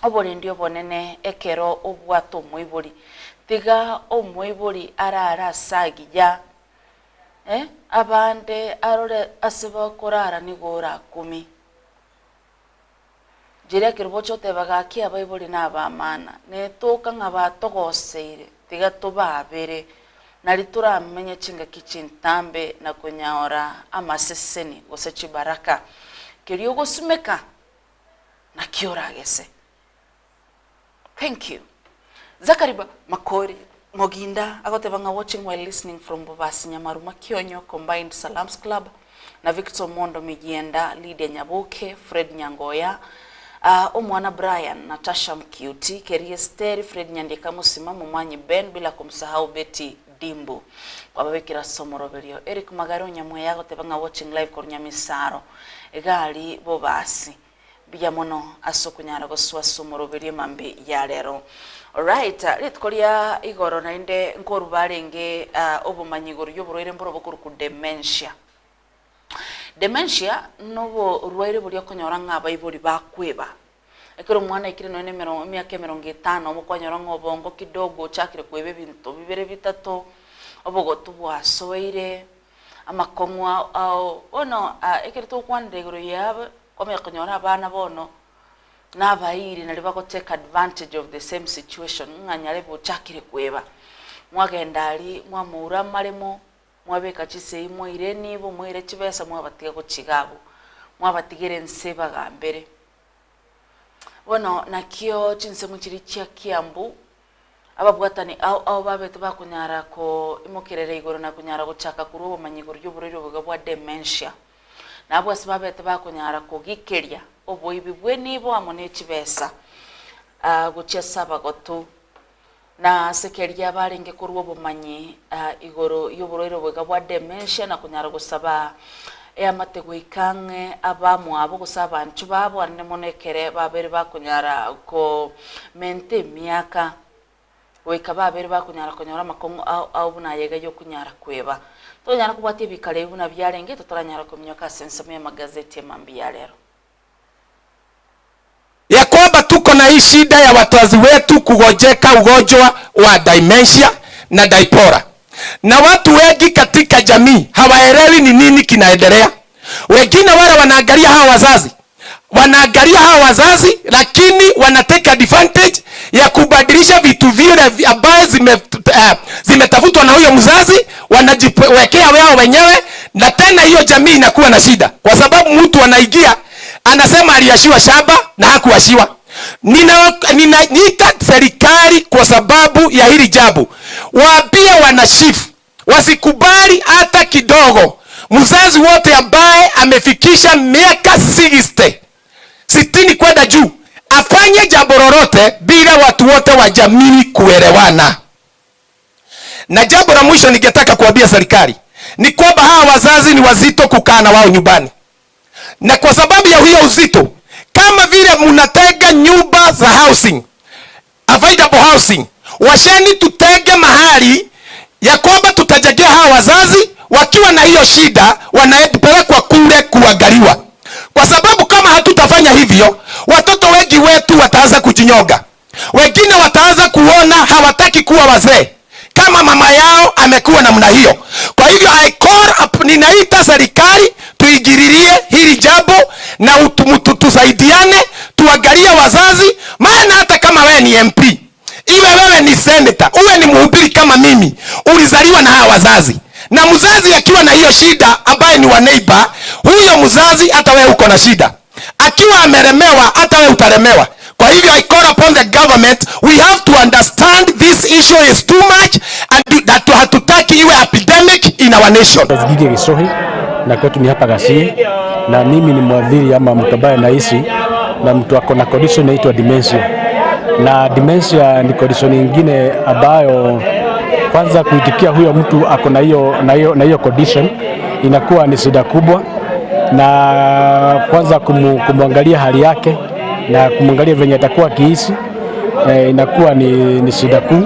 oborendi obonene ekero obwate omoibori tiga omoibori arare ase agiya. Eh, abande arore ase bakorara nigo orakumi. Nchera ekero bocha oteba gaki abaibori na abamana, netoka ng'a batogoseire, tiga tobaabere, nari toramenye chingaki chintambe na konyaora amaseseni gose chibaraka. Keria ogosimeka, nakio oragese. Thank you. Zachary Makori Moginda agoteba ng'a watching while listening from Bobasi Nyamaruma Kionyo Combined Salams Club na Victor Omondo Migienda, Lydia Nyaboke, Fred Nyangoya, ah, omwana Brian, Natasha Mkiuti, Kerie Esteri, Fred Nyandieka Musima, Momanyi Ben bila kumsahau Betty Dimbu. Kwababekera ase omoroberio. Eric Magare Onyamweya agoteba ng'a watching live korwa Nyamisaro, Egari Bobasi. Mbuya mono ase okonyara gosoa ase omoroberio emambia ya rero. Alright, rituko ria igoro naende nkoruba arenge obomanyi igoro y'oborwaire mboro bokorokwa dementia. Dementia noborwaire boria okonyora ng'a abaibori bakweba. Ekero omwana aikire nonya na emero emiaka emerongo etano obo kwanyora ng'a obongo kidogo ochakire kweba ebinto bibere bitato, obogotu bwasoire, amakong'u ao bono ekero togokwanera igoro yabo. Kwamanya konyora abana bono nabairi nario bago take advantage of the same situation ng'a nyarebe ochakire kweba. Mwagenda aria mwamoura amaremo, mwabeka chisegi mwaira enibo, mwaira chibesa mwabatiga gochia iga abwo, mwabatigera ense bagambere. Bono nakio chinsemo chiria chia Kiambu, ababwatani ao ao babete bakonyara koimokerera igoro na konyara gochaka korwa obomanyi igoro y'oborwaire obo iga bwa dementia. Na abwo ase babete bakonyara kogikeria oboibi bw'enibo amo ne chibesa gochia ase abagotu, na ase keria barenge korua obomanyi igoro y'oborwaire obo iga bwa dementia na konyara gosaba eamate goika ang'e abamwabo gose abanchwa babo anene mono ekere babere bakonyara komenta emiaka. Goika babere bakonyara konyora amakong'u ao ao buna ayaiga y'okonyara kweba. Tonyara kobwatia ebikaro ebi buna biarenge, totaranyara kominyoka ase ensemo y'amagazeti emambia ya rero. Ya kwamba tuko na hii shida ya wazazi wetu kugojeka ugonjwa wa dementia na dipora, na watu wengi katika jamii hawaelewi ni nini kinaendelea. Wengine wale wanaangalia hawa wazazi wanaangalia hawa wazazi, lakini wana take advantage ya kubadilisha vitu vile ambaye zimetafutwa na huyo mzazi, wanajiwekea wao wenyewe, na tena hiyo jamii inakuwa na shida, kwa sababu mtu anaingia anasema aliashiwa shamba na hakuashiwa. Ninaita serikali kwa sababu ya hili jambo, waambie wanashifu wasikubali hata kidogo mzazi wote ambaye amefikisha miaka 60 60 kwenda juu afanye jambo lolote bila watu wote wa jamii kuelewana. Na jambo la mwisho ningetaka kuambia serikali ni kwamba hawa wazazi ni wazito kukaa na wao nyumbani, na kwa sababu ya hiyo uzito, kama vile mnatega nyumba za housing, affordable housing, washeni tutege mahali ya kwamba tutajengea hawa wazazi wakiwa na hiyo shida wanapelekwa kule kuangaliwa, kwa sababu kama hatutafanya hivyo watoto wengi wetu wataanza kujinyonga, wengine wataanza kuona hawataki kuwa wazee kama mama yao amekuwa namna hiyo. Kwa hivyo I call up, ninaita serikali tuingililie hili jambo na tusaidiane, tuangalie wazazi, maana hata kama wewe ni MP, iwe wewe ni senator, uwe ni mhubiri kama mimi, ulizaliwa na hawa wazazi, na mzazi akiwa na hiyo shida ambaye ni wa neighbor, huyo mzazi hata wewe uko na shida, akiwa amelemewa hata wewe utalemewa. Kwa hivyo I call upon the government, we have to understand this issue is too much and that hatutaki iwe epidemic in our nation. Gige Gicohi na kwetu ni hapa Gachie, na mimi ni mwadhiri ama mtu ambaye naishi na mtu ako na condition inaitwa dementia, na dementia ni condition nyingine ambayo kwanza kuitikia huyo mtu ako na hiyo na hiyo na hiyo condition inakuwa ni shida kubwa, na kwanza kumwangalia hali yake na kumwangalia venye atakuwa akiishi inakuwa ni shida kuu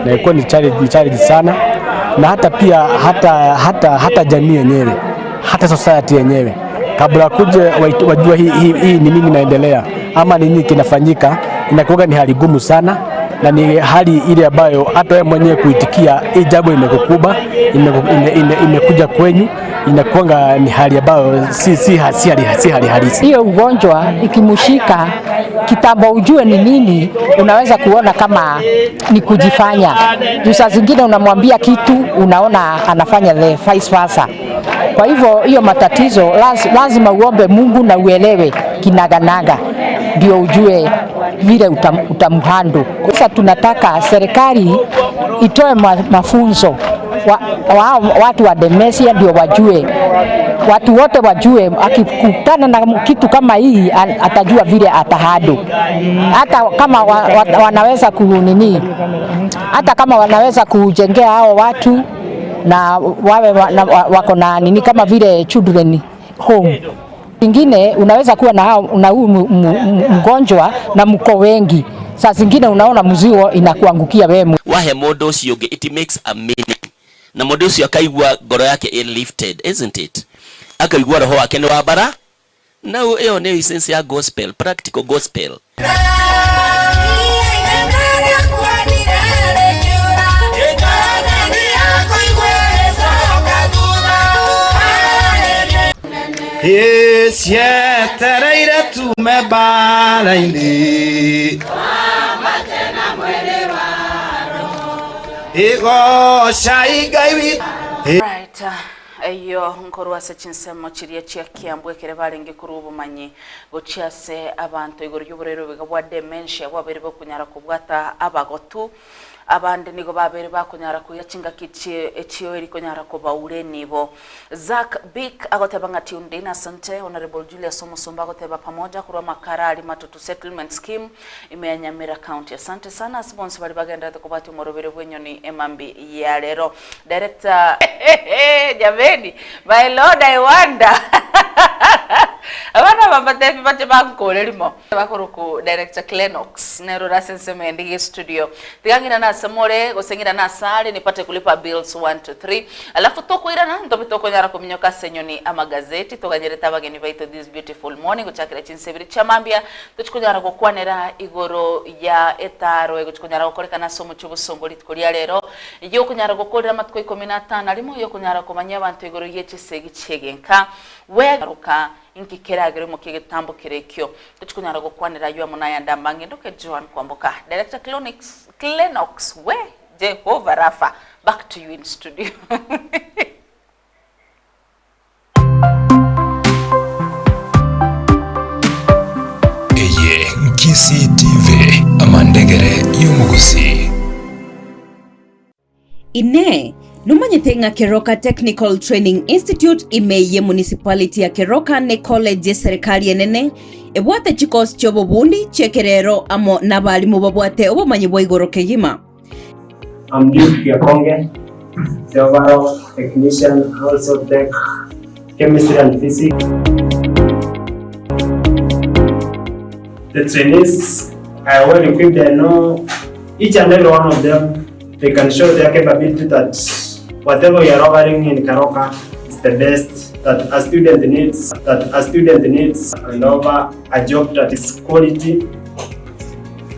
na inakuwa ni challenge sana, na hata pia hata jamii yenyewe, hata society yenyewe kabla kuje wajua hii ni nini inaendelea ama ni nini kinafanyika, inakuwa ni hali gumu sana. na ni hali ile ambayo hata wewe mwenyewe kuitikia hii jambo imekukumba imekuja kwenyu inakuanga ni hali ambayo si, si, si, hali, si hali halisi. Hiyo ugonjwa ikimshika kitambo ujue ni nini, unaweza kuona kama ni kujifanya. Juu saa zingine unamwambia kitu unaona anafanya the vice versa. Kwa hivyo hiyo matatizo lazima uombe Mungu na uelewe kinaganaga ndio ujue vile utamhandle. Sasa tunataka serikali itoe mafunzo wa, wa, watu wa dementia ndio wajue, watu wote wajue, akikutana na kitu kama hii atajua vile atahado, hata kama wa, wa, wanaweza kunini, hata kama wanaweza kujengea hao watu na wawe wa, na, wako na nini kama vile children home. Ingine unaweza kuwa na na huyu mgonjwa na mko wengi, saa zingine unaona mzigo inakuangukia wewe. Wahe mundu ucio ungi, it makes a meaning, na mundu ucio akaigua ngoro yake i lifted, isn't it? Akaigua roho wake ni wa bara. Now iyo ni essence ya gospel, practical gospel. Cietereire tume mbara-inĩ igocai Ngai witũ. Right. Eyo nkorwa ase chinsemo chiria chia Kiambu ekere barenge korwa obomanyi gochia ase abanto igoro y'oborwaire oboiga bwa dementia bwabeire bokonyara kobwata abagotu abande nigo babere bakonyara koira chingaki echio eri konyara kobaura enibo. Zack Bick agoteba ng'a tuned in, asante. Honorable Julius Omusumba agoteba pamoja korwa Makara ari Matutu Settlement Scheme ime ya Nyamira County. Asante sana ase bonsi bari bagenderete kobwatia omorobere bw'enyoni emambi ya rero. Director jameni, my lord, I wonder. Abana babatebi bate bankore rimo bakoruku Director Clenox nero rasenseme ndigi studio tigangira na samore gosengira na sare nipate kulipa bills 1 2 3 alafu tokoirana ntobe tokonyara kuminyoka senyoni amagazeti toganyereta abageni baito this beautiful morning gochakira chinsebiri chamambia tuchikonyara gokwanera igoro ya etaro egochikonyara gokorekana ase omochie obosongo rituko ria rero yokunyara gokorera amatuko 15 arimo yokunyara komanya abanto igoro yechisegi chiegenka wegaruka inki keragere mu kigitambo kirekio tuchikunyara gokwanera ywa munaya ndambange ndoke Joan Kwamboka. Director Clenox, Clenox we Jehovah Rafa, back to you in studio. Eye Nkisi TV, amandegere y'omogusi. Inee! Nomanyete ng'a Keroka Technical Training Institute ime ye municipality ya Keroka ne college y'eserekari enene ebwate chikosi chi'obobundi, chi'ekerero amo nabalimu babwate obomanyi bwa igoro kegima? I'm Duke Gakonge, the overall technician, also tech chemistry and physics. The trainees are well equipped. I know each and every one of them, they can show their capability that whatever we are offering in Keroka is the best that a student needs, that a student needs, and over a job that is quality.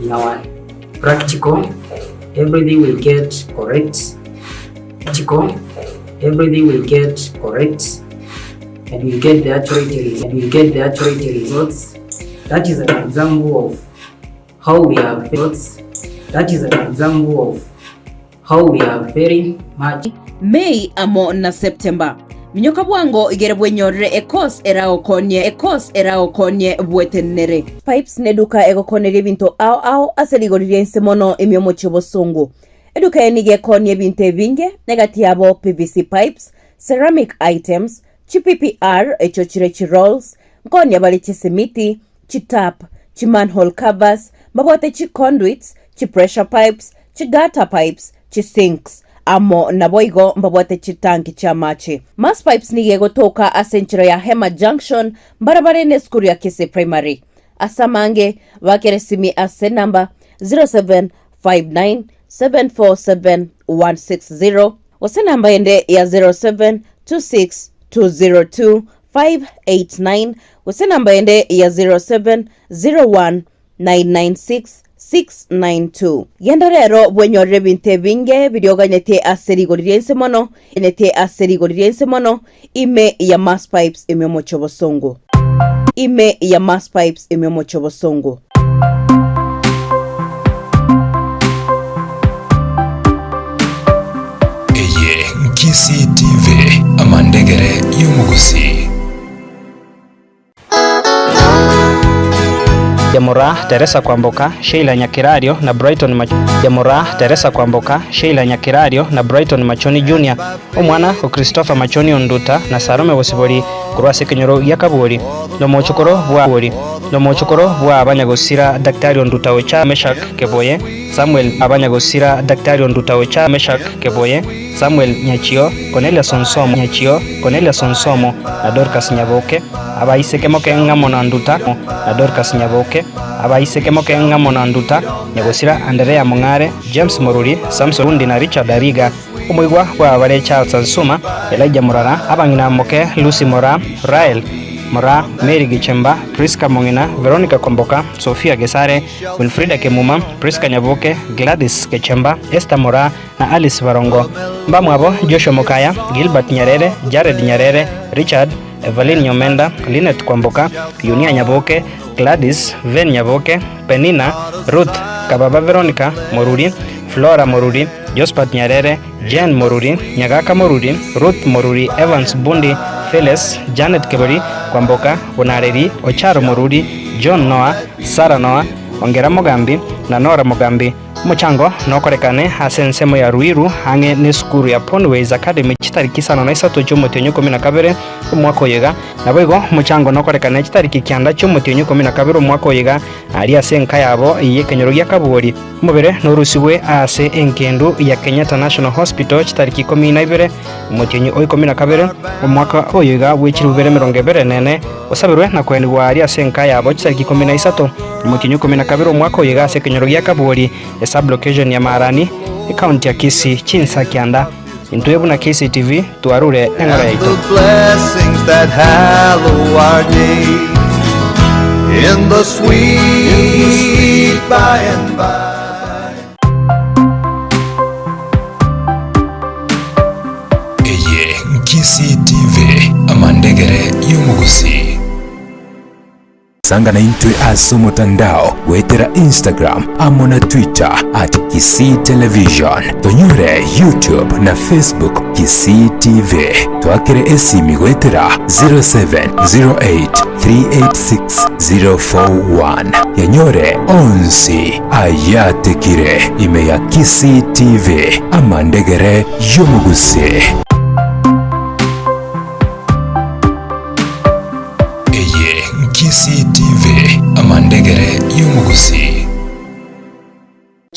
In our practical, everything will get correct. Practical, everything will get correct, and we get the accurate and we get the accurate results. That is an example of how we are results. That is an example of how we are very much. May amo na September. Minyoka bwango igere bwenyorere ecourse eragokonie ecourse eragokonie bwetenenere. Pipes neduka egokoneria ebinto ao ao ase rigori ria inse mono ime omochie obosongo. Eduka eye nigo ekonia ebinto ebinge egati yabo PVC pipes, ceramic items, chi PPR echio chire chi rolls, nkonia bare chisimiti, chi tap, chi manhole covers, mbabwate chi conduits, chi pressure pipes, chi gutter pipes, chi sinks, amo naboigo mbabwate chitanki chi'amache. Mass Pipes nigo egotoka ase enchera ya Hema Junction, mbarabare n'esukuru ya Kisii Primary. Ase amange, bakere esimi ase enamba 0759747160 gose enamba ende ya 0726202589 gose enamba ende ya 07019966. 692. Genda rero bwenyorere ebinto ebinge biria oganyetie ase rigori ri'ense mono, oganyetie ase rigori ri'ense mono, ime ya Mass Pipes ime omochie obosongo. Ime ya Mass Pipes ime omochie obosongo. Eye Kisii TV, amandegere y'omogusii. Yamura, Teresa Kwamboka, Sheila Nyakerario na Brighton Mach Yamura, Teresa Kwamboka, Sheila Nyakerario na Brighton Machoni Junior, omwana o Christopher Machoni Onduta na Salome Bosibori korwa ase ekenyoro gia Kabori, na omochokoro bwa Bori, na omochokoro bwa abanyagosira Daktari Onduta Ocha Meshack Keboye, Samuel abanyagosira Daktari Onduta Ocha Meshack Keboye, Samuel Nyachio, Cornelius Onsomo Nyachio, Cornelius Onsomo na Dorcas Nyaboke, abaiseke moke ng'amo na Nduta na Dorcas Nyaboke, abaiseke moke ng'amo na Nduta, Nyagosira Anderea Mong'are, James Moruri, Samson Bundi na Richard Ariga, omoigwa bw'abare Charles Ansuma, Elijah Morara, abang'ina moke Lucy Moraa, Rael Moraa, Mary Gichemba, Prisca Mong'ina, Veronica Kwamboka, Sophia Gesare, Winfrida Kemuma, Prisca Nyaboke, Gladys Gechemba, Esther Moraa na Alice Barongo. Mbamwabo, Joshua Mokaya, Gilbert Nyarere, Jared Nyarere, Richard, Evaline Nyomenda, Linet Kwamboka, Yunia Nyaboke, Gladys, Ven Nyaboke, Penina, Ruth, Kababa Veronica, Moruri, Flora Moruri, Jospat Nyarere, Jane Moruri, Nyagaka Moruri, Ruth Moruri, Evans Bundi, Phyllis, Janet Kebori, Kwamboka, Bonareri, Ocharo Moruri, John Noah, Sarah Noah, Ongera Mogambi na Nora Mogambi. Omochango nokorekane ase ensemo ya Ruiru ang'e nesukuru ya Pondways Academy chitariki isano na isato chi'omotienyi o ikomi na kabere omwaka oyo iga. Naboigo omochango nokorekane chitariki kianda chi'omotienyi o ikomi na kabere omwaka oyo iga aria ase enka yabo y'ekenyoro gia Kaburi. Omobere norusibwe ase engendu ya Kenyatta National Hospital chitariki ikomi na ibere omotienyi o ikomi na kabere omwaka oyo iga bwe chilifu ibere emerongo ebere na ene, osaberwe na koenigwa aria ase enka yabo chitariki ikomi na isato omotienyi o ikomi na kabere omwaka oyo iga ase ekenyoro gia Kaburi, esub-location ya Marani, ecounty ya Kisii, chinsa kianda. Intwe buna KCTV twarure eng'ora yaito. The blessings that hallow our day in the sweet by and by. Eye Kisii TV, amandegere y'omogusii. Sanga naintwe ase omotandao goetera Instagram amo na Twitter at Kisii Television. Tonyore YouTube na Facebook Kisii TV. Twakere esimi goetera 0708386041. Yanyore onsi ayatekire ime ya Kisii TV, amandegere y'omogusii. Eye Kisii TV, amandegere y'omogusii.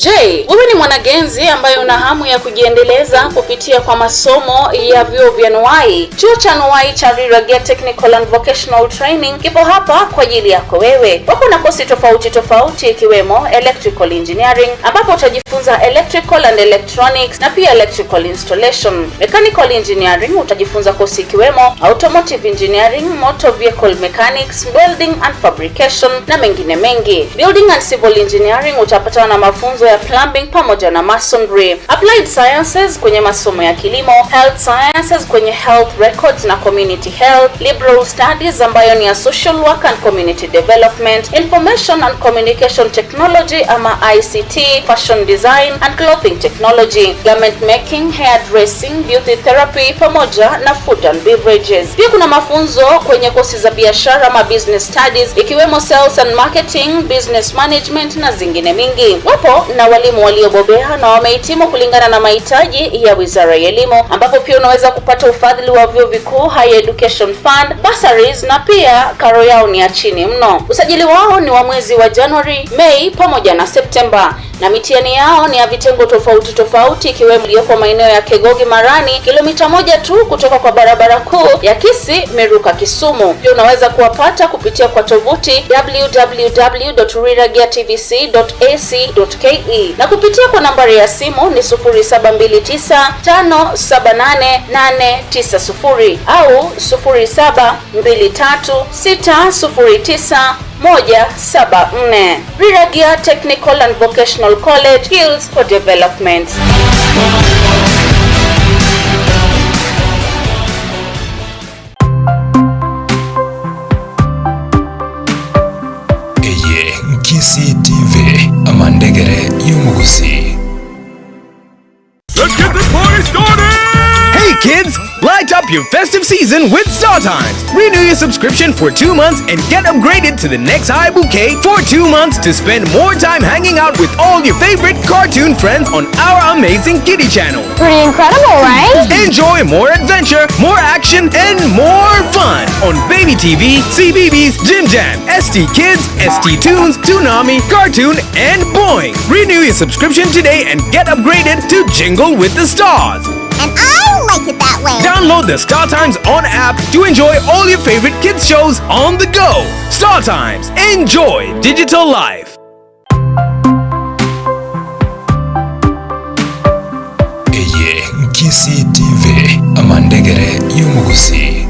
Je, wewe ni mwanagenzi ambaye una hamu ya kujiendeleza kupitia kwa masomo ya vyuo vya Nuai? Chuo cha Nuai cha Riragia Technical and Vocational Training kipo hapa kwa ajili yako wewe. Wako na kosi tofauti tofauti ikiwemo Electrical Engineering ambapo utajifunza Electrical and Electronics na pia Electrical Installation. Mechanical Engineering utajifunza kosi ikiwemo Automotive Engineering, Motor Vehicle Mechanics, Welding and Fabrication na mengine mengi. Building and Civil Engineering utapatana na mafunzo ya plumbing pamoja na masonry. Applied Sciences kwenye masomo ya kilimo, Health Sciences kwenye health records na community health, Liberal Studies ambayo ni ya social work and community development, Information and Communication Technology ama ICT, Fashion Design and Clothing Technology, Garment Making, Hair Dressing, Beauty Therapy pamoja na Food and Beverages. Pia kuna mafunzo kwenye kosi za biashara ama business studies ikiwemo sales and marketing, business management na zingine mingi. Wapo na walimu waliobobea na wamehitimu kulingana na mahitaji ya Wizara ya Elimu, ambapo pia unaweza kupata ufadhili wa vyuo vikuu, Higher Education Fund, bursaries na pia karo yao ni ya chini mno. Usajili wao ni wa mwezi wa Januari, Mei pamoja na Septemba na mitihani yao ni ya vitengo tofauti tofauti ikiwemo iliyoko maeneo ya Kegogi Marani, kilomita moja tu kutoka kwa barabara kuu ya Kisii Miruka Kisumu. Pia unaweza kuwapata kupitia kwa tovuti www.riragiatvc.ac.ke na kupitia kwa nambari ya simu ni 0729578890 au 174. Riragia Technical and Vocational College, Skills for Development. Eye Kisii TV, amandegere y'omogusii. Let's get the party started! Hey kids! Light up your festive season with StarTimes! Renew your subscription for 2 months and get upgraded to the next high bouquet for 2 months to spend more time hanging out with all your favorite cartoon friends on our amazing kiddie channel. Pretty incredible, right? Enjoy more adventure, more action, and more fun on Baby TV, CBeebies, Jim Jam, ST Kids, ST Tunes, Toonami, Cartoon, and Boing. Renew your subscription today and get upgraded to Jingle with the Stars. And I like it that way. Download the Star Times On app to enjoy all your favorite kids shows on the go. Star Times, enjoy digital life. Eye Kisii TV, amandegere y'omogusii.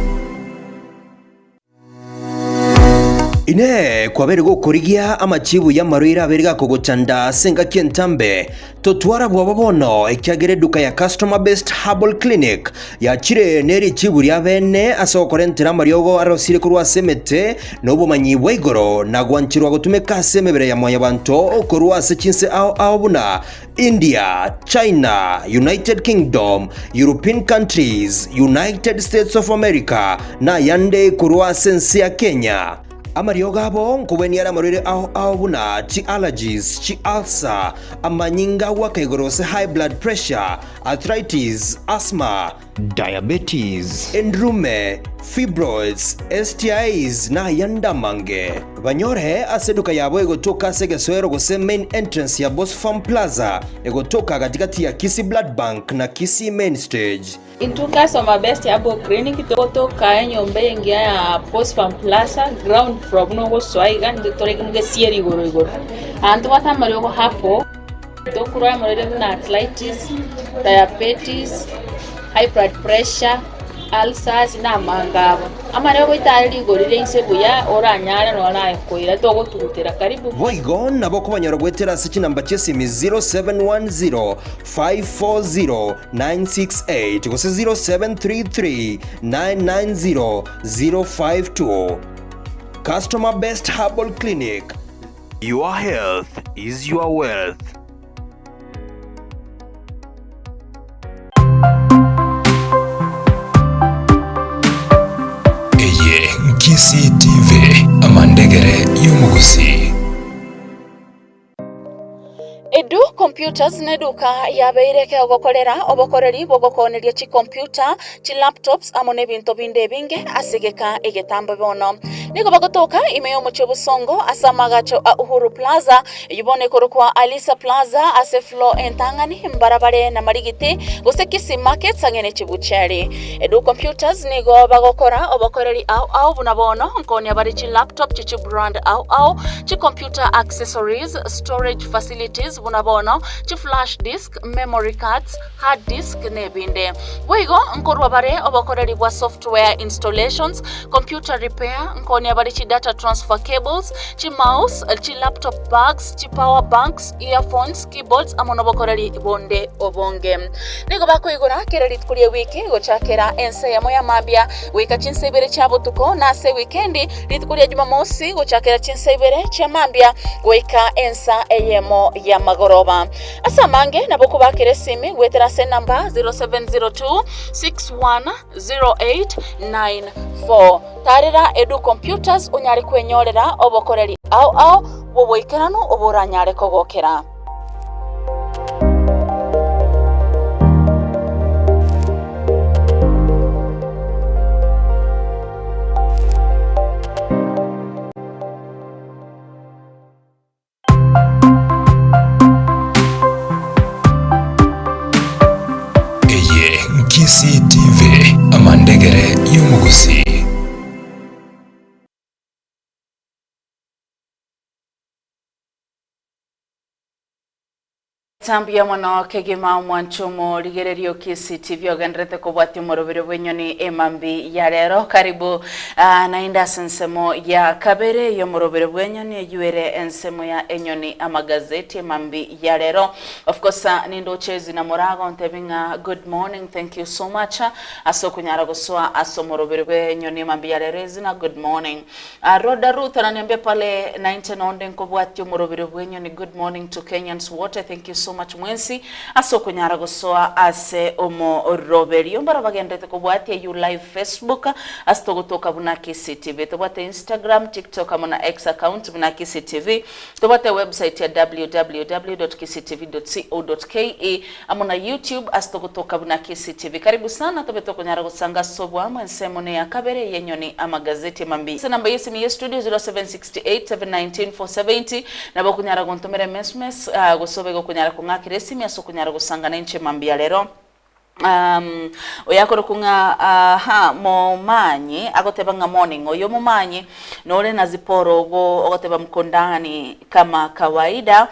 Inee! Kwabeire gokorigia amachibu y'amarwaire abeire gakogochanda ase engaki entambe? Totwara bwoba bono, ekiagera eduka ya Customer Based Herbal Clinic yachire ne richibu ria bene ase okorentera amariogo arosire korwa ase emete na obomanyi bwa igoro na gwancherwa gotumeka ase emebere ya mwanyabanto korwa ase chinse ao ao buna India, China, United Kingdom, European countries, United States of America, na ayande korwa ase ense ya Kenya. Amariogo abo nkobwenia are amarwaire ao ao buna chi allergies, chi ulcer, amanyinga agoaka igoro gose high blood pressure, arthritis, asthma, diabetes, endurume, fibroids, STIs, na ayande amange. Banyore ase eduka yabo egotoka ase egesoero gose main entrance ya Bosfarm Plaza egotoka gatigati ya Kisii Blood Bank na Kisii Main Stage. Intwe Customer Best Herbal Clinic togotoka enyomba engiya ya Bosfarm Plaza ground floor buna ogosoa iga intwe tore gesieri igoro igoro. Aa ntobwate amariogo hapo. Tokorwa amarwaire buna arthritis, diabetes, high blood pressure, ulcers na amange abo. Amariogo goita are rigori ria inse buya oranyare nonya naye koira togotugutera karibu. Boigo nabo okobanyora goetera ase chinamba chi'esimi 0710 540 968 gose 0733 990 052. Customer Best Herbal Clinic, your health is your wealth. Eye Kisii TV, amandegere y'omogusii. Edu Computers neduka yabeire kegokorera obokoreri bw'ogokooneria chikompiuta, chilaptops amo nebinto binde ebinge ase egeka egetambe bono. Nigo bagotoka ime y'omochie o Bosongo ase amagacho a Uhuru Plaza, eyio bono ekorokwa Alisa Plaza ase floor entang'ani mbarabare na Marigiti gose Kisii Markets ang'e ne chibucheri. Edu Computers nigo bagokora obokoreri ao ao buna bono nkonia bare chilaptop chi chibrand ao ao, chicomputer accessories, storage facilities buna bono chiflash disk, memory cards, hard disk nebinde. Boigo nkorwa bare obokoreri bwa software installations, computer repair, nkonia bare chidata transfer cables, chimouse, chilaptop bags, chipower banks, earphones, keyboards amo nobokoreri bonde obonge. Nigo bakoigora kera rituko rie wiki gochakera ensa eyemo ya mambia goika chinsa ibere chia botuko, na ase ewikendi rituko ria Jumamosi gochakera chinsa ibere chia mambia goika ensa eyemo ya magoroba. Ase amange nabo okobakera esimi goetera ase enamba 0702 610894. Tarera Edu Computers onyare kwenyorera obokoreri ao ao bw'oboikeranu oboranyare kogokera. Eye Kisii TV, amandegere y'omogusii. Alright, mbuya mono kegima omwancho omorigereria o Kisii TV ogenderete kobwatia omorobere bw'enyoni emambi ya rero. Karibu uh, naende ase ensemo ya kabere y'omorobere bw'enyoni eywo ere ensemo ya enyoni amagazeti emambi ya rero. Of course uh, nindoche ezina morago ntebi ng'a good morning, thank you so much ase okonyara gosoa ase omorobere bw'enyoni emambi ya rero ezina good morning. Rhoda Ruth ananiambia pale nainche nonde nkobwatia omorobere bw'enyoni good morning to Kenyans wote thank you so much mwensi ase okonyara gosoa ase omoroberio mbaro bagenderete kobwatia you live Facebook ase togotoka buna Kisii TV tobwate Instagram TikTok amo na X account buna Kisii TV tobwate website ya www.kisiitv.co.ke amo na YouTube ase togotoka buna Kisii TV. Karibu sana tobe tokonyara gosanga ase oboamo ensemo neya kabere y'enyoni amagazeti amambi. Ase enamba y'esimi ye studio 0768 719 470 nabo okonyara gontomera emesmes gose obe gokonyara kong'akera esimi ase okonyara gosanga nainche mambia rero. Um, oyo akorokwa ng'a aha momanyi agoteba ng'a morning oyo momanyi nore na zipora ogo ogoteba mkondani kama kawaida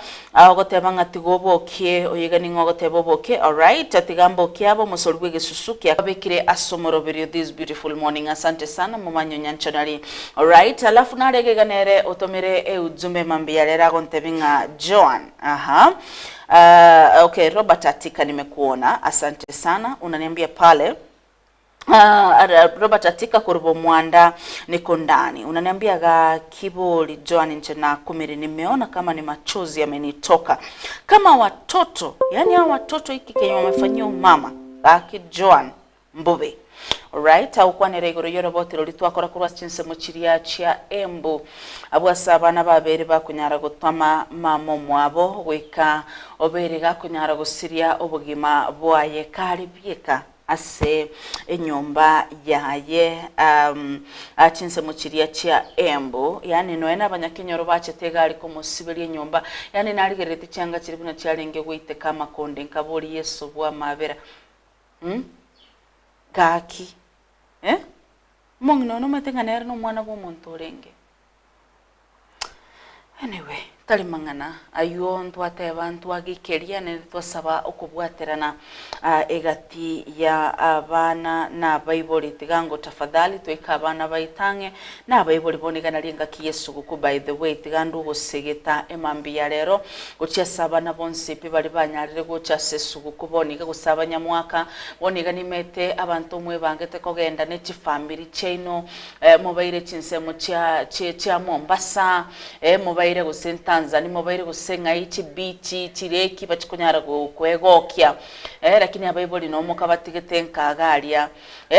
ogoteba ng'a tiga obokie oyo iga ning'o ogoteba obokie alright tiga mbokie abe omosori bw'egesusu kia babekire ase omoroberio this beautiful morning asante sana momanyi onyanchanari alright alafu narege iga nere otomere eujumbe mambia rero agontebi ng'a Joan aha Uh, okay, Robert Atika nimekuona, asante sana, unaniambia pale Uh, Robert Atika kuruba omwanda niko ndani unaniambia ga kiboli Joan nche na kumiri nimeona kama ni machozi yamenitoka kama watoto yani hao watoto hiki kenye wamefanyia mama gaki Joan Mbobe. Alright, agokwanera igoro y'oroboti roria twakora korwa ase chinsemo chiria chia Embu. Abwo ase abana babere bakonyara gotama mama omwabo goika obeire gakonyara gosiria obogima bwaye kare bieka ase enyomba yaye um, chinsemo chiria chia Embu. Yaani nonya nabanyakenyoro bachete egari komosiberia enyomba, yaani narigereretie chianga chiria buna chiarenge goiteka amakonde nkaboria Yeso bw'amabera. Umm gaki eh omong'ina oyo nomanyete ng'a nere nomwana bw'omonto orenge? Anyway tari mang'ana aywo ntwateba ntwagikeria naende twasaba okobwaterana egati ya abana na abaibori tiga ngo tafadhali toike abana baito ang'e na abaibori bono iga nari engaki y'esuguku by the way tiga ndwe ogosegeta emambia ya rero Gochia ase abana bonsi pi baria banyarire gocha ase esuguku bono iga gose abanyamwaka, bono iga nimete abanto mwebangete kogenda ne chifamiri chiaino, mobaire chinsemo chia chia chia Mombasa, mobaire gose Tanzania, mobaire gose ng'ai chibichi, chireki bachikonyara go koegokia, lakini abaibori noo mokabatigete nkaga aria,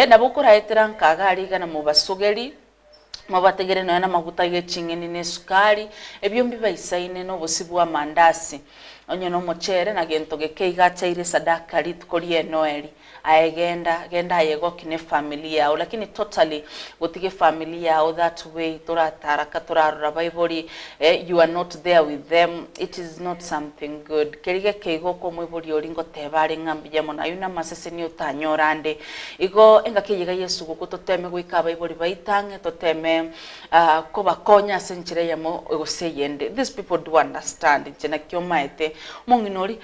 nabo okoraetera nkaga aria iga namobasogeri. Mobategere nonya namaguta ge ching'eni na esukari, ebio mbibaisaine nobosie bw'amandasi, onye nomochere na gento geke iga achaire esadaka rituko ri'Enoeri. Aye genda, genda aye egoki nefamily yao, lakini totally gotiga efamily yao that way torataraka torarora baibori eh, you are not there with them, it is not something good. Keri geke igo okomoiboria oria ngoteba are ng'a mbuya mono, ayio namaseseni otanyore ande. Igo engaki eye iga y'esuguku toteme goika abaibori baito ang'e, toteme kobakonya ase enchera eyemo gose eyende. These people do understand inche naki omaete, omong'ina oria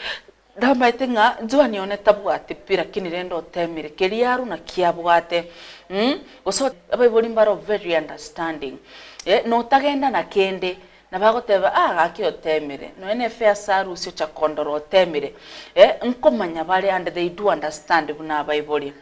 ndamaete ng'a Joan one tabwati pi lakini rende otemire, keria arwe naki abwate mh, gose abaibori mbaro very understanding, notagenda na kende Nabo agoteba, Ah, gaki otemire. Nonya nefe ase arusia ocha kondora otemire. Eh, nkomanya bare and they do understand buna abaibori.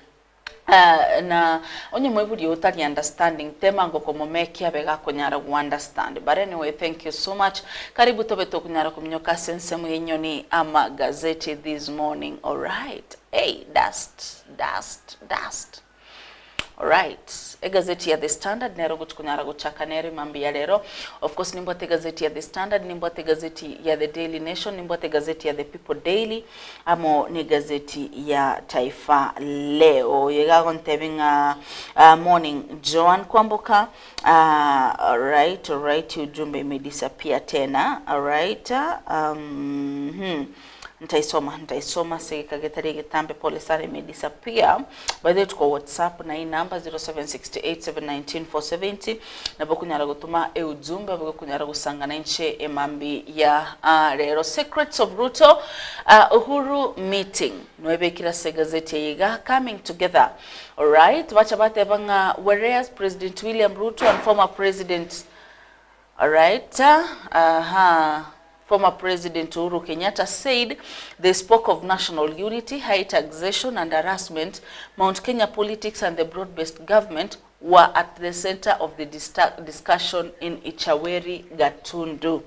Ah, na onye moibori oo tari understanding, tema ango komomekia abe gakonyara go understand. But anyway, thank you so much. Karibu tobe tokonyara kominyoka ase ensemo y'enyoni amagazeti this morning. Alright. Hey, dust, dust, dust. Alright, egazeti ya The Standard nero gochi konyara gochaka nero emambia ya rero. Of course nimbwate egazeti ya The Standard, nimbwate egazeti ya The Daily Nation, nimbwate egazeti ya The People Daily, amo na egazeti ya Taifa Leo. Oyo iga agontebia ng'a ah, morning Joan Kwamboka, ah, alright, alright, ujumbe imedisappear tena, alright, um, hmm. Ntaisoma ntaisoma ase egeka getari egetambe pole sana ime disappear. By the way tuko WhatsApp na hii number 0768719470 nabo okonyara gotoma eujumbe abe gokonyara gosangana inche emambi ya rero. Secrets of Ruto Uhuru meeting noebekire ase egazeti eye iga coming together. Alright bacha bateba ng'a whereas President William Ruto and former President Alright ahaa Former President Uhuru Kenyatta said they spoke of national unity, high taxation and harassment, Mount Kenya politics and the broad-based government were at the center of the discussion in Ichaweri, Gatundu.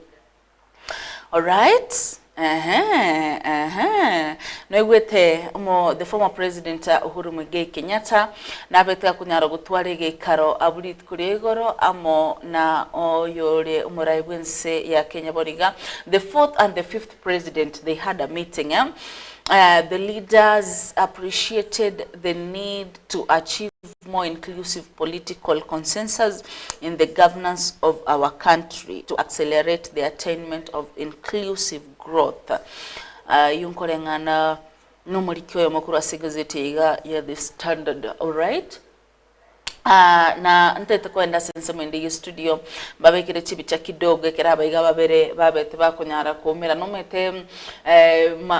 Alright ehe ehe noigwete omo the former president Uhuru Muigai Kenyatta nabete akonyara gotwara egeikaro abwo rituko ria igoro amo na oyore omorai bwense ya Kenya bono iga the fourth and the fifth president they had a meeting eh? The leaders appreciated the need to achieve more inclusive political consensus in the governance of our country to accelerate the attainment of inclusive growth. Ayio nkoreng'ana nomoriki oyomo korwa ase egazeti eye iga ya The Standard. Alright. Na ntaete koenda ase ensemo ende ye studio mbabekere chibicha kidogo ekero abaiga babere babete bakonyara koumera nomanyete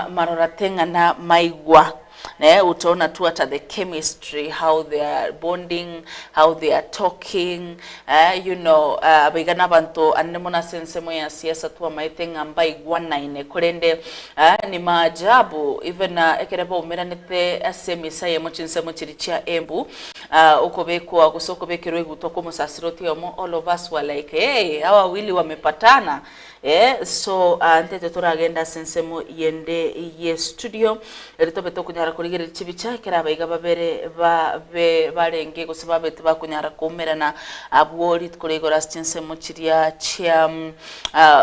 marora teng'ana maigwa eh utaona tu hata the chemistry how they are bonding how they are talking eh you know abaiga na abanto anene mono ase ensemo ya siasa twamaete ng'a mbaigwanaine korende ni maajabu even ekere baumeranete ase emisa eyemo chinsemo chiria chia Embu Okobekwa gose okobekerwa egutwa kw'omosasiroti oyomo, all of us were like hey, hawa wawili wamepatana eh, so ntete toragende ase ensemo yende ye studio ere tobe tokonyara korigereria chibicha ekero abaiga babere babe barenge gose babete bakonyara koumerana abwo rituko ria igoro ase chinsemo chiria chia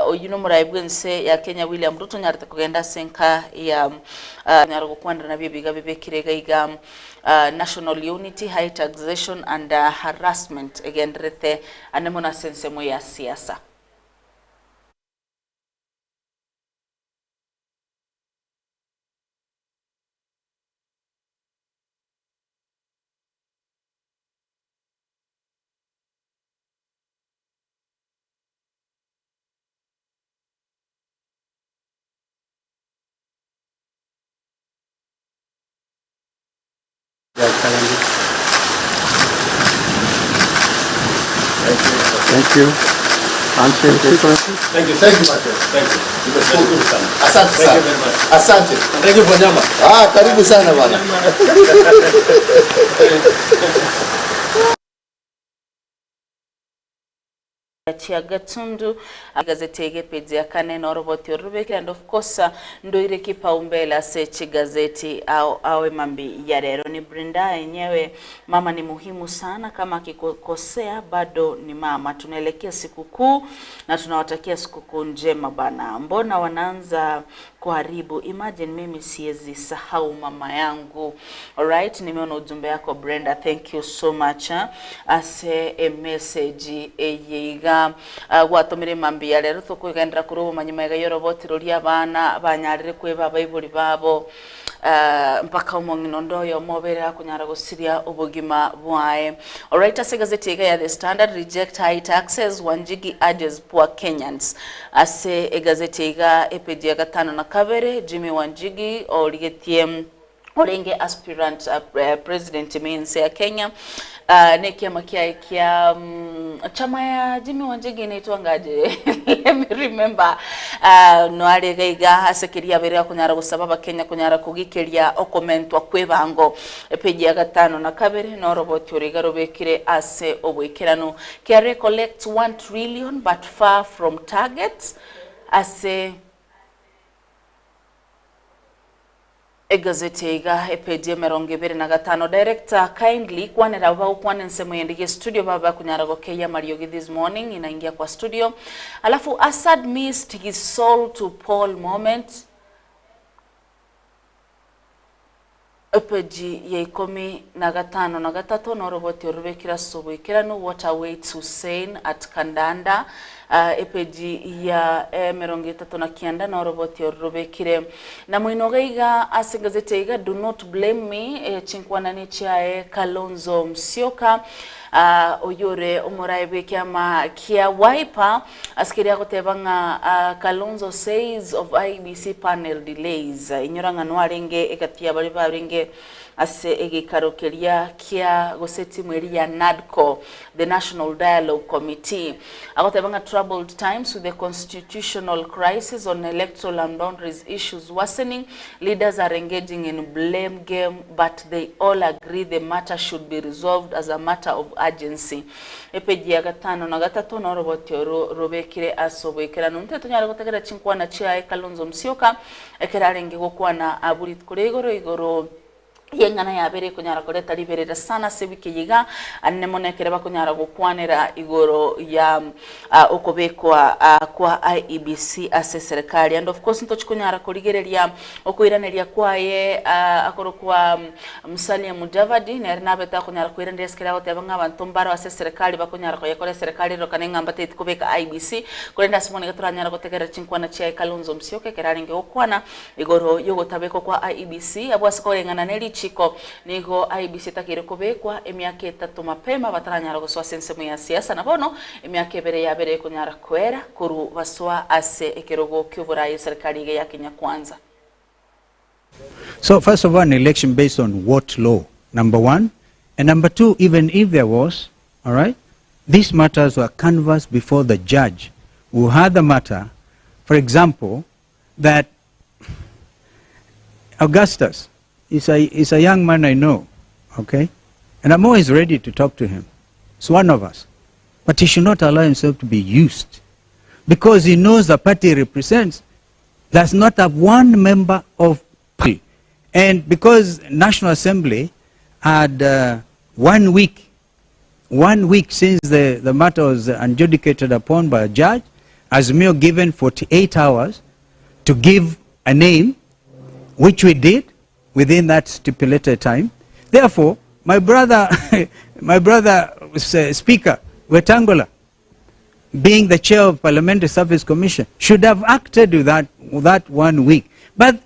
oyio nomorai bw'ense ya Kenya William Ruto onyarete kogenda ase enka ya nyara gokwanera nabio ebiga bibekire iga iga. National Unity, High Taxation and Harassment egendererete ande mono ase ensemo ya siasa. Thank you. Thank you. Thank you. Thank you, my friend. Thank you. Nimeshukuru sana. Asante Thank sana. you very much. Asante. Thank you for nyama. Ah, karibu sana bwana. Chia Gatundu gazeti ege page ya kane noroboti orubekire and of course ndoire kipaumbele ase chigazeti au awe mambi ya rero ni Brenda yenyewe mama ni muhimu sana kama akikosea bado ni mama tunaelekea sikukuu na tunawatakia sikukuu njema bana mbona wanaanza kuharibu imagine mimi siwezi sahau mama yangu alright nimeona ujumbe yako Brenda thank you so much ase emessage eye iga gwatomire mambia rero tukugendera kuri obomanyi maiga yoroboti roria abana banyarire kweba abaibori babo mpaka omong'ina onde oyomo obere akonyara gosiria obogima bwaye alright ase egazeti iga ya The Standard reject high taxes Wanjigi urges poor Kenyans ase egazeti iga epeji ya gatano na kabere Jimmy Wanjigi origetie orenge aspirant president ime ense ya Kenya na ekiama kiaye kia chama ya Jimmy Wanjigi inaitwa ngaje let me remember noare iga iga ase keria abeire akonyara gosaba abakenya konyara kogikeria okomentwa kwa ebango epeji ya gatano na kabere noroboti ore iga robekire ase oboikeranu KRA collects 1 trillion but far from target ase Egazeti iga epeji emerongo ebere na gatano Director kindly kwanera abo bagokwana ensemo yende ye studio babe bakonyara gokeyia amariogi this morning inaingia kwa studio alafu Assad missed his soul to Paul moment Epeji ya ikomi na gatano na gatato noroboti orobekire ase oboikeranu What awaits Hussein at Kandanda. Epeji ya 39 na oroboti oru robekire na moino iga iga ase egazeti iga do not blame me chinkwana chiaye Kalonzo Musyoka oyore omorae bw'ekiama kia Wiper ase keria agoteba ng'a Kalonzo says of IEBC panel delays inyora ng'a nwarenge egati ya baria barenge ase egeikaro keria kia gose etimu eria ya NADCO, the National Dialogue Committee. Agoteba ng'a troubled times with the constitutional crisis on electoral and boundaries issues worsening, leaders are engaging in blame game but they all agree the matter should be resolved as a matter of urgency. Epeji ya gatano na gatato noroboti oro robekire ase oboikeranu. Intwe tonyare gotegerera chinkwana chiaye Kalonzo Musyoka Ekero arenge gokwana abwo rituko ria igoro igoro y'eng'ana yabere ekonyara koreta riberera sana ase ewiki eye iga, anene mono ekero bakonyara gokwanera igoro ya okobekwa kwa IEBC ase eserekari. And of course ntochi konyara korigereria okoiraneria kwaye akorokwa Musalia Mudavadi nere nabete akonyara koiraneria ase ekero agoteba ng'a abanto mbaro ase eserekari bakonyara koyekora eserekari erorokane ng'a mbatageti kobeka IEBC korende ase bono iga toranyare gotegerera chinkwana chiaye Kalonzo Musyoka ekero arenge gokwana igoro yogotabekwa kwa IEBC abwo ase koreng'ana ne richiko nigo IEBC etakeire kobekwa emiaka etato mapema bataranyara gosoa ase ensemo ya siasa na bono emiaka ebere yabere ekonyara koera korwa basoa ase ekerogo kioboraai eserekari iga ya Kenya Kwanza. So first of all, an election based on what law? Number one. And number two, even if there was, all right, these matters were canvassed before the judge who had the matter. For example, that Augustus is a, is a young man I know, okay? And I'm always ready to talk to him. It's one of us. But he should not allow himself to be used because he knows the party he represents does not have one member of party. And because National Assembly had 1 week, 1 week since the, the matter was adjudicated upon by a judge, Azimio given 48 hours to give a name, which we did within that stipulated time. Therefore, my brother, my brother, Speaker Wetangula, being the chair of Parliamentary Service Commission, should have acted with that, that 1 week. But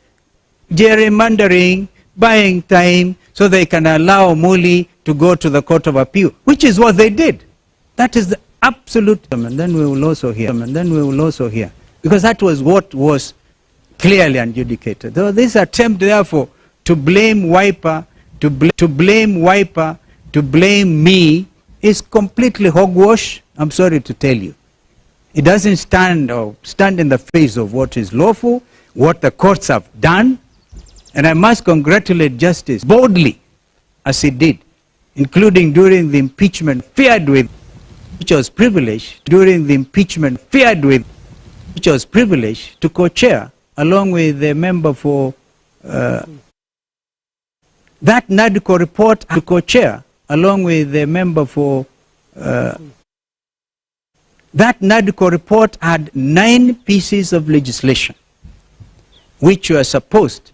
gerrymandering, buying time, so they can allow Muli to go to the Court of Appeal, which is what they did. That is the absolute, and then we will also hear, and then we will also hear. Because that was what was clearly adjudicated. So this attempt, therefore, to blame Wiper, to blame Wiper, to blame me, is completely hogwash, I'm sorry to tell you. It doesn't stand or stand in the face of what is lawful, what the courts have done. And I must congratulate Justice boldly, as he did, including during the impeachment feared with, which was privileged, during the impeachment feared with, which was privileged to co-chair along with the member for that NADCO report to co-chair along with the member for that NADCO report had 9 pieces of legislation which were supposed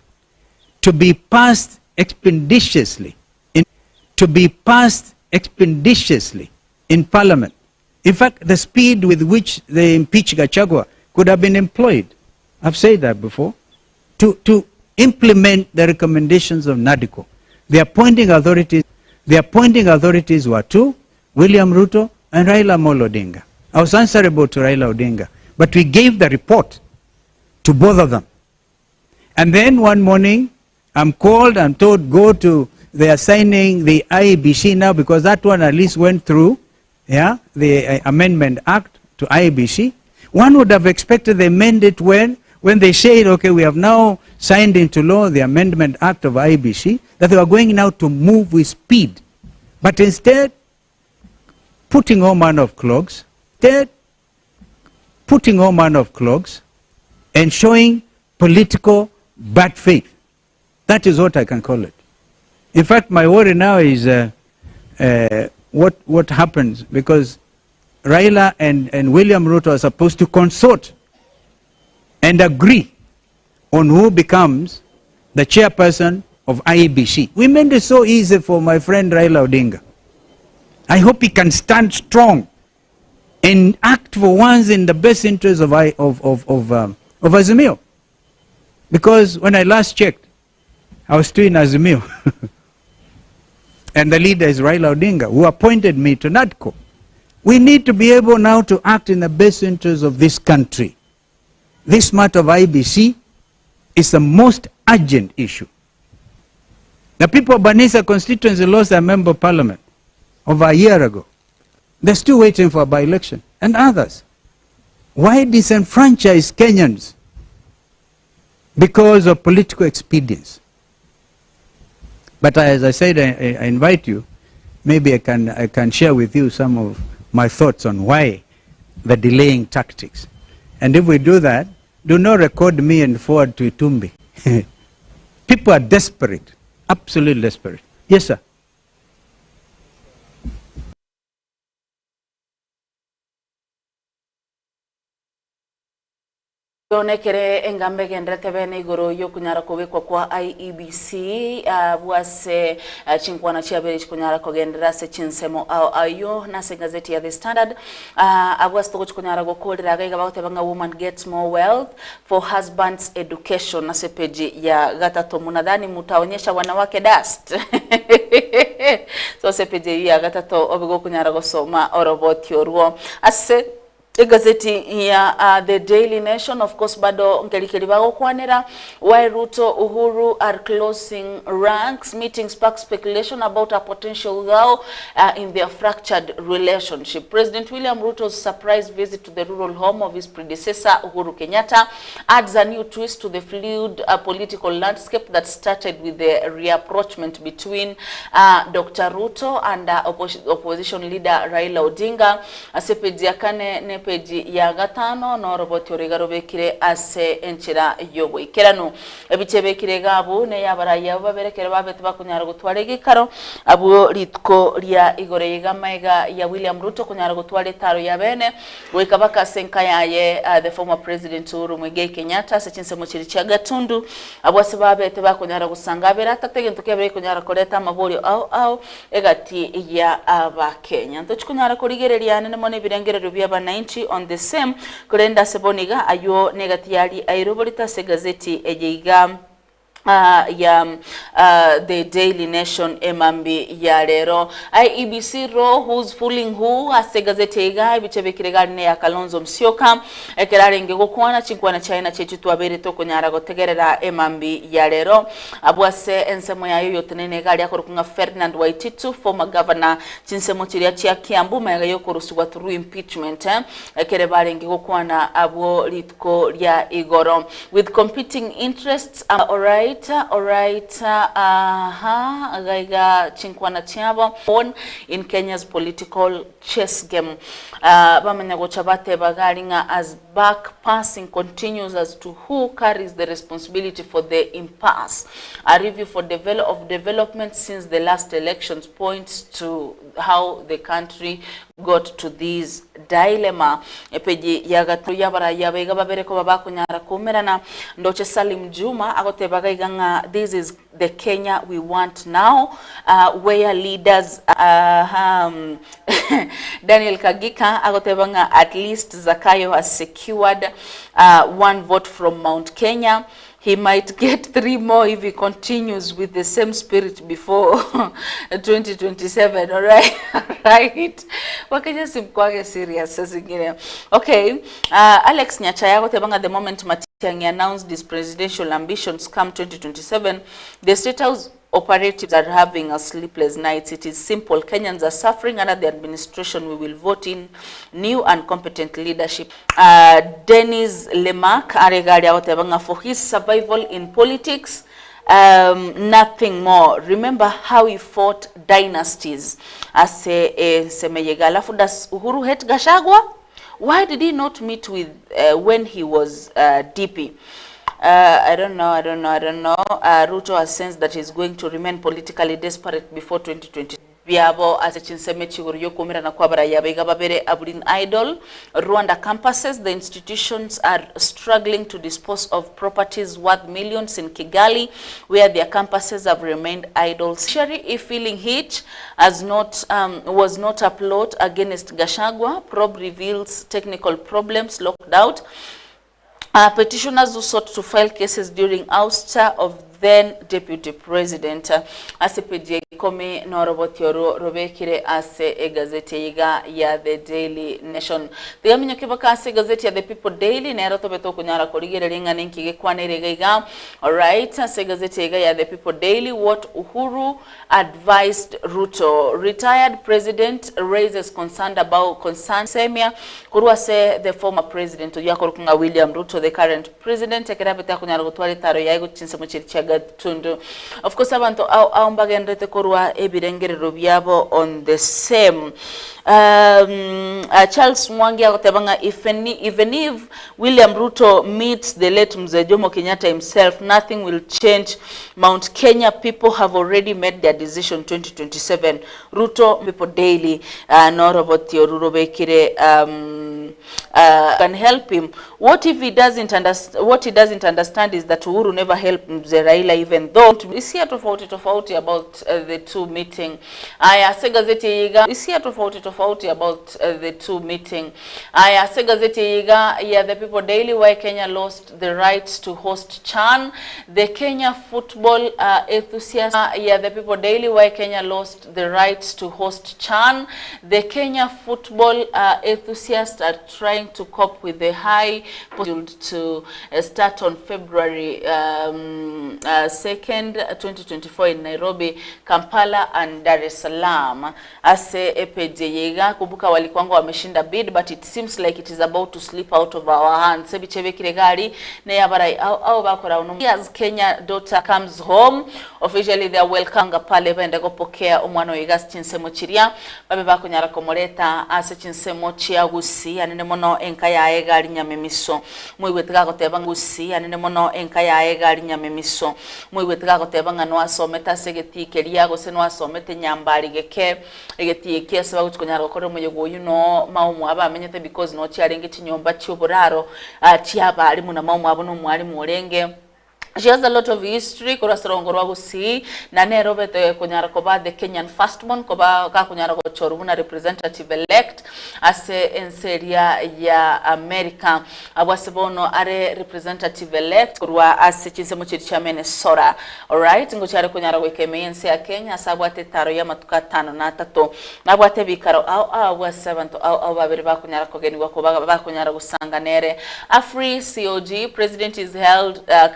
to be passed expeditiously in, to be passed expeditiously in Parliament. In fact, the speed with which they impeached Gachagua could have been employed, I've said that before, to implement the recommendations of NADCO. The appointing authorities were two, William Ruto and Raila Amolo Odinga. I was answerable to Raila Odinga, but we gave the report to both of them. And then one morning, I'm called, I'm told, go to, they are signing the IEBC now, because that one at least went through, yeah, the Amendment Act to IEBC. One would have expected they amend it when they said, okay, we have now signed into law the Amendment Act of IEBC, that they were going now to move with speed. But instead, putting all manner of clogs, instead, putting all manner of clogs and showing political bad faith. That is what I can call it. In fact, my worry now is what happens, because Raila and William Ruto are supposed to consort and agree on who becomes the chairperson of IEBC. We made it so easy for my friend Raila Odinga. I hope he can stand strong And act for once in the best interest of, I, of, of, of, um, of Azimio. Because when I last checked, I was still in Azimio. and the leader is Raila Odinga, who appointed me to NADCO. We need to be able now to act in the best interest of this country. This matter of IBC is the most urgent issue. The people of Banisa constituency lost their member of parliament over a year ago. They're still waiting for a by-election and others. Why disenfranchise Kenyans? Because of political expedience. But as I said, I, I invite you, maybe I can, I can share with you some of my thoughts on why the delaying tactics. And if we do that, do not record me and forward to Itumbi. People are desperate, absolutely desperate. Yes, sir. Onekere engambe egenderete bene igoro y'okonyara kobekwa kwa IEBC abwo ase chinkwana chiabere chikonyara kogenderera ase chinsemo ao ayio nase egazeti ya The Standard abwo ase togochi konyara gokorera iga iga bagoteba ng'a woman gets more wealth for husband's education ase epeji ya gatato munadhani mutaonyesha wanawake dust so ase epeji eyio ya gatato obe gokonyara gosoma oroboti orwo ase Egazeti ya The Daily Nation of course bado nkeri keri bagokwanera why Ruto Uhuru are closing ranks meeting sparks speculation about a potential row in their fractured relationship. President William Ruto's surprise visit to the rural home of his predecessor Uhuru Kenyatta adds a new twist to the fluid political landscape that started with the reapproachment between Dr. Ruto and opposition leader Raila Odinga ase epeji ya kane ne epeji ya gatano noroboti oro iga robekire ase enchera y'oboikeranu. Ebicha ebekire iga abwo neyabarai abwo babere ekero babete bakonyara gotwara egekaro abwo rituko ria igoro iga amaiga ya William Ruto konyara gotwara etaro ya bene goika baka ase enka yaye the former president Uhuru Muigai Kenyatta ase chinsemo chiria chia Gatundu abwo ase babete bakonyara gosanga abere atato egento kiabere gekonyara koreta amaborio ao ao egati ya Abakenya. Ntochi konyara korigereria anene mono ebirengererio bia abanainchi on the same, korende ase bono iga ayio negati yaria airoborete ase egazeti eye iga ya The Daily Nation emambi ya rero. IEBC row who's fooling who ase egazeti eye iga ebicha ebekire iga aria neya Kalonzo Musyoka ekero arenge gokwana chinkwana chiaye nachio echio twabeire tokonyara gotegerera emambi ya rero. Abwo ase ensemo yaye oyotenene iga aria akorokwa ng'a Ferdinand Waititu, former governor chinsemo chiria chia Kiambu magega yokorusugwa through impeachment ekere barenge gokwana abwo rituko ria igoro with competing interests Alright, alright, aha, iga iga chinkwana chiabo on in Kenya's political chess game. Bamanya gocha bateba iga aria ng'a as Buck passing continues as to who carries the responsibility for the impasse. A review for devel of development since the last elections points to how the country got to this dilemma. Epeji ya gatato y'abarai aba iga babere koba bakonyara koumerana. Ndoche Salim Juma agoteba iga iga ng'a this is the Kenya we want now where leaders Ahaa Daniel Kagika agoteba ng'a at least Zakayo has secured one vote from Mount Kenya, he might get three more if he continues with the same spirit before 2027 alright alright Wakenya simkwage serious saa zingine okay Alex Nyachaya agoteba ng'a the moment Matiang'i announced his presidential ambitions come 2027 the state house operatives are having a sleepless nights. It is simple. Kenyans are suffering under the administration. We will vote in new and competent leadership. Uh, Dennis Lemak arega aria agoteba ng'a for his survival in politics um, nothing more. Remember how he fought dynasties ase ensemo eye iga. Alafu does Uhuru hate Gachagua? Why did he not meet with uh, when he was uh, DP? Uh, I don't know, I don't know, I don't know. Uh, Ruto has sensed that he's going to remain politically desperate before 2020. biabo ase chinsemo echi igoro y'okoumerana kw'abarai abaiga babere Abrin Idol, Rwanda campuses, the institutions are struggling to dispose of properties worth millions in Kigali where their campuses have remained idle since If feeling hitch has not um, was not a plot against Gachagua, probe reveals technical problems locked out Uh, petitioners who sought to file cases during ouster of then deputy president ase peji ya ikomi noroboti oru robekire ase egazeti eyeiga ya The Daily Nation. Tiga minyoke baka ase egazeti ya The People Daily nero tobe tokonyara korigereria ng'a ninki gekwanire iga iga. Alright, ase egazeti eyeiga ya The People Daily, what Uhuru advised Ruto. Retired president raises concerned about concern Semia korwa ase the former president oyio akorokwa ng'a William Ruto the current president ekero abete akonyara gotwara etaro yaye gochia chinsemo chiria chia Gatundu. Of course abanto ao ao mbagenderete korwa ebirengerero biabo on the same. Um, uh, Charles Mwangi agoteba ng'a even, even if William Ruto meets the late Mzee Jomo Kenyatta himself, nothing will change. Mount Kenya people have already made their decision 2027. Ruto People Daily uh, noroboti oru robekire um, uh, can help him. What if he doesn't understand, what he doesn't understand is that Uhuru never helped Mzee Raila even though hisia tofauti tofauti about uh, the two meeting. Aya ase gazeti eye iga hisia tofauti tofauti about uh, the two meeting. Aya ase gazeti eye iga ya The People Daily why Kenya lost the rights to host CHAN the Kenya football uh, enthusiast ya The People Daily why Kenya lost the rights to host CHAN the Kenya football uh, enthusiasts are trying to cope with the high to uh, start on February um, uh, 2nd 2024 in Nairobi Kampala and Dar es Salaam ase epeji eye iga kumbuka walikuanga wameshinda bid but it seems like it is about to slip out of our hands ebiche ebekire iga aria ne abarai ao ao bakora uno as Kenya daughter comes home officially they are welcome pale bende gopokea omwana oyo iga ase chinsemo chiria babe bakonyara komoreta ase chinsemo chia Gusii anene mono enka yaye iga aria Nyamemiso moigwete gagoteba Gusii anene mono enka yaye iga aria Nyamemiso Moigwete gagoteba ng'a nwasomete ase egetii keria, gose nwasomete nyambari geke, egetii eke ase bagochi konyara gokora omoyega oyio noo mao mwabo amenyete because noo chiarenge chinyomba chi'oboraro chia abalimu na mao mwabo na omwalimu orenge. She has a lot of history korwa ase orongo rwa Gusii, na nere obete konyara koba the Kenyan firstborn koba gakonyara gochorwa buna representative elect ase ense eria ya America. Abwo ase bono are representative elect korwa ase chinsemo chiria chia Minnesota. Alright, ngochia are konyara goika ime y'ense ya Kenya ase abwate etaro y'amatuko atano na atato. Nabwate ebikaro ao ao abwo ase abanto ao ao babere bakonyara kogenigwa koba bakonyara gosanga nere. Afri COG president is held uh,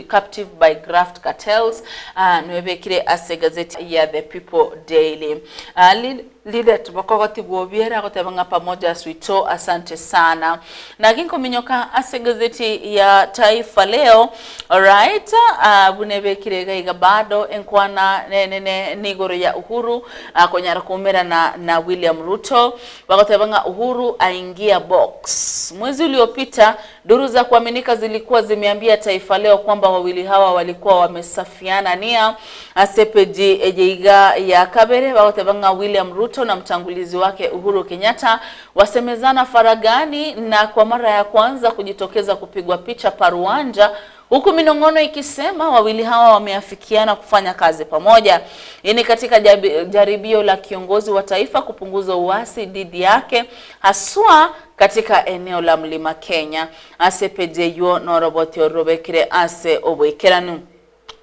captive by graft cartels uh, nwebekire ase egazeti ya The People Daily. Uh, Lidet bokogotigwa obiere agoteba ng'a pamoja swito asante sana. Naki nkominyoka ase egazeti ya Taifa Leo alright uh, buna ebekire iga iga bado enkwana ne, ne, ne, nigoro ya Uhuru uh, konyara koumerana na William Ruto bagoteba ng'a Uhuru aingia box. Mwezi uliopita duru za kuaminika zilikuwa zimeambia Taifa Leo kwamba wawili hawa walikuwa wamesafiana nia ase epeji eye iga ya kabere bagoteba ng'a William Ruto na mtangulizi wake Uhuru Kenyatta wasemezana faragani na kwa mara ya kwanza kujitokeza kupigwa picha paruanja huku minong'ono ikisema wawili hawa wameafikiana kufanya kazi pamoja. Hii ni katika jaribio la kiongozi wa taifa kupunguza uasi dhidi yake haswa katika eneo la Mlima Kenya. Ase peji eywo noroboti orobekire ase oboikeranu.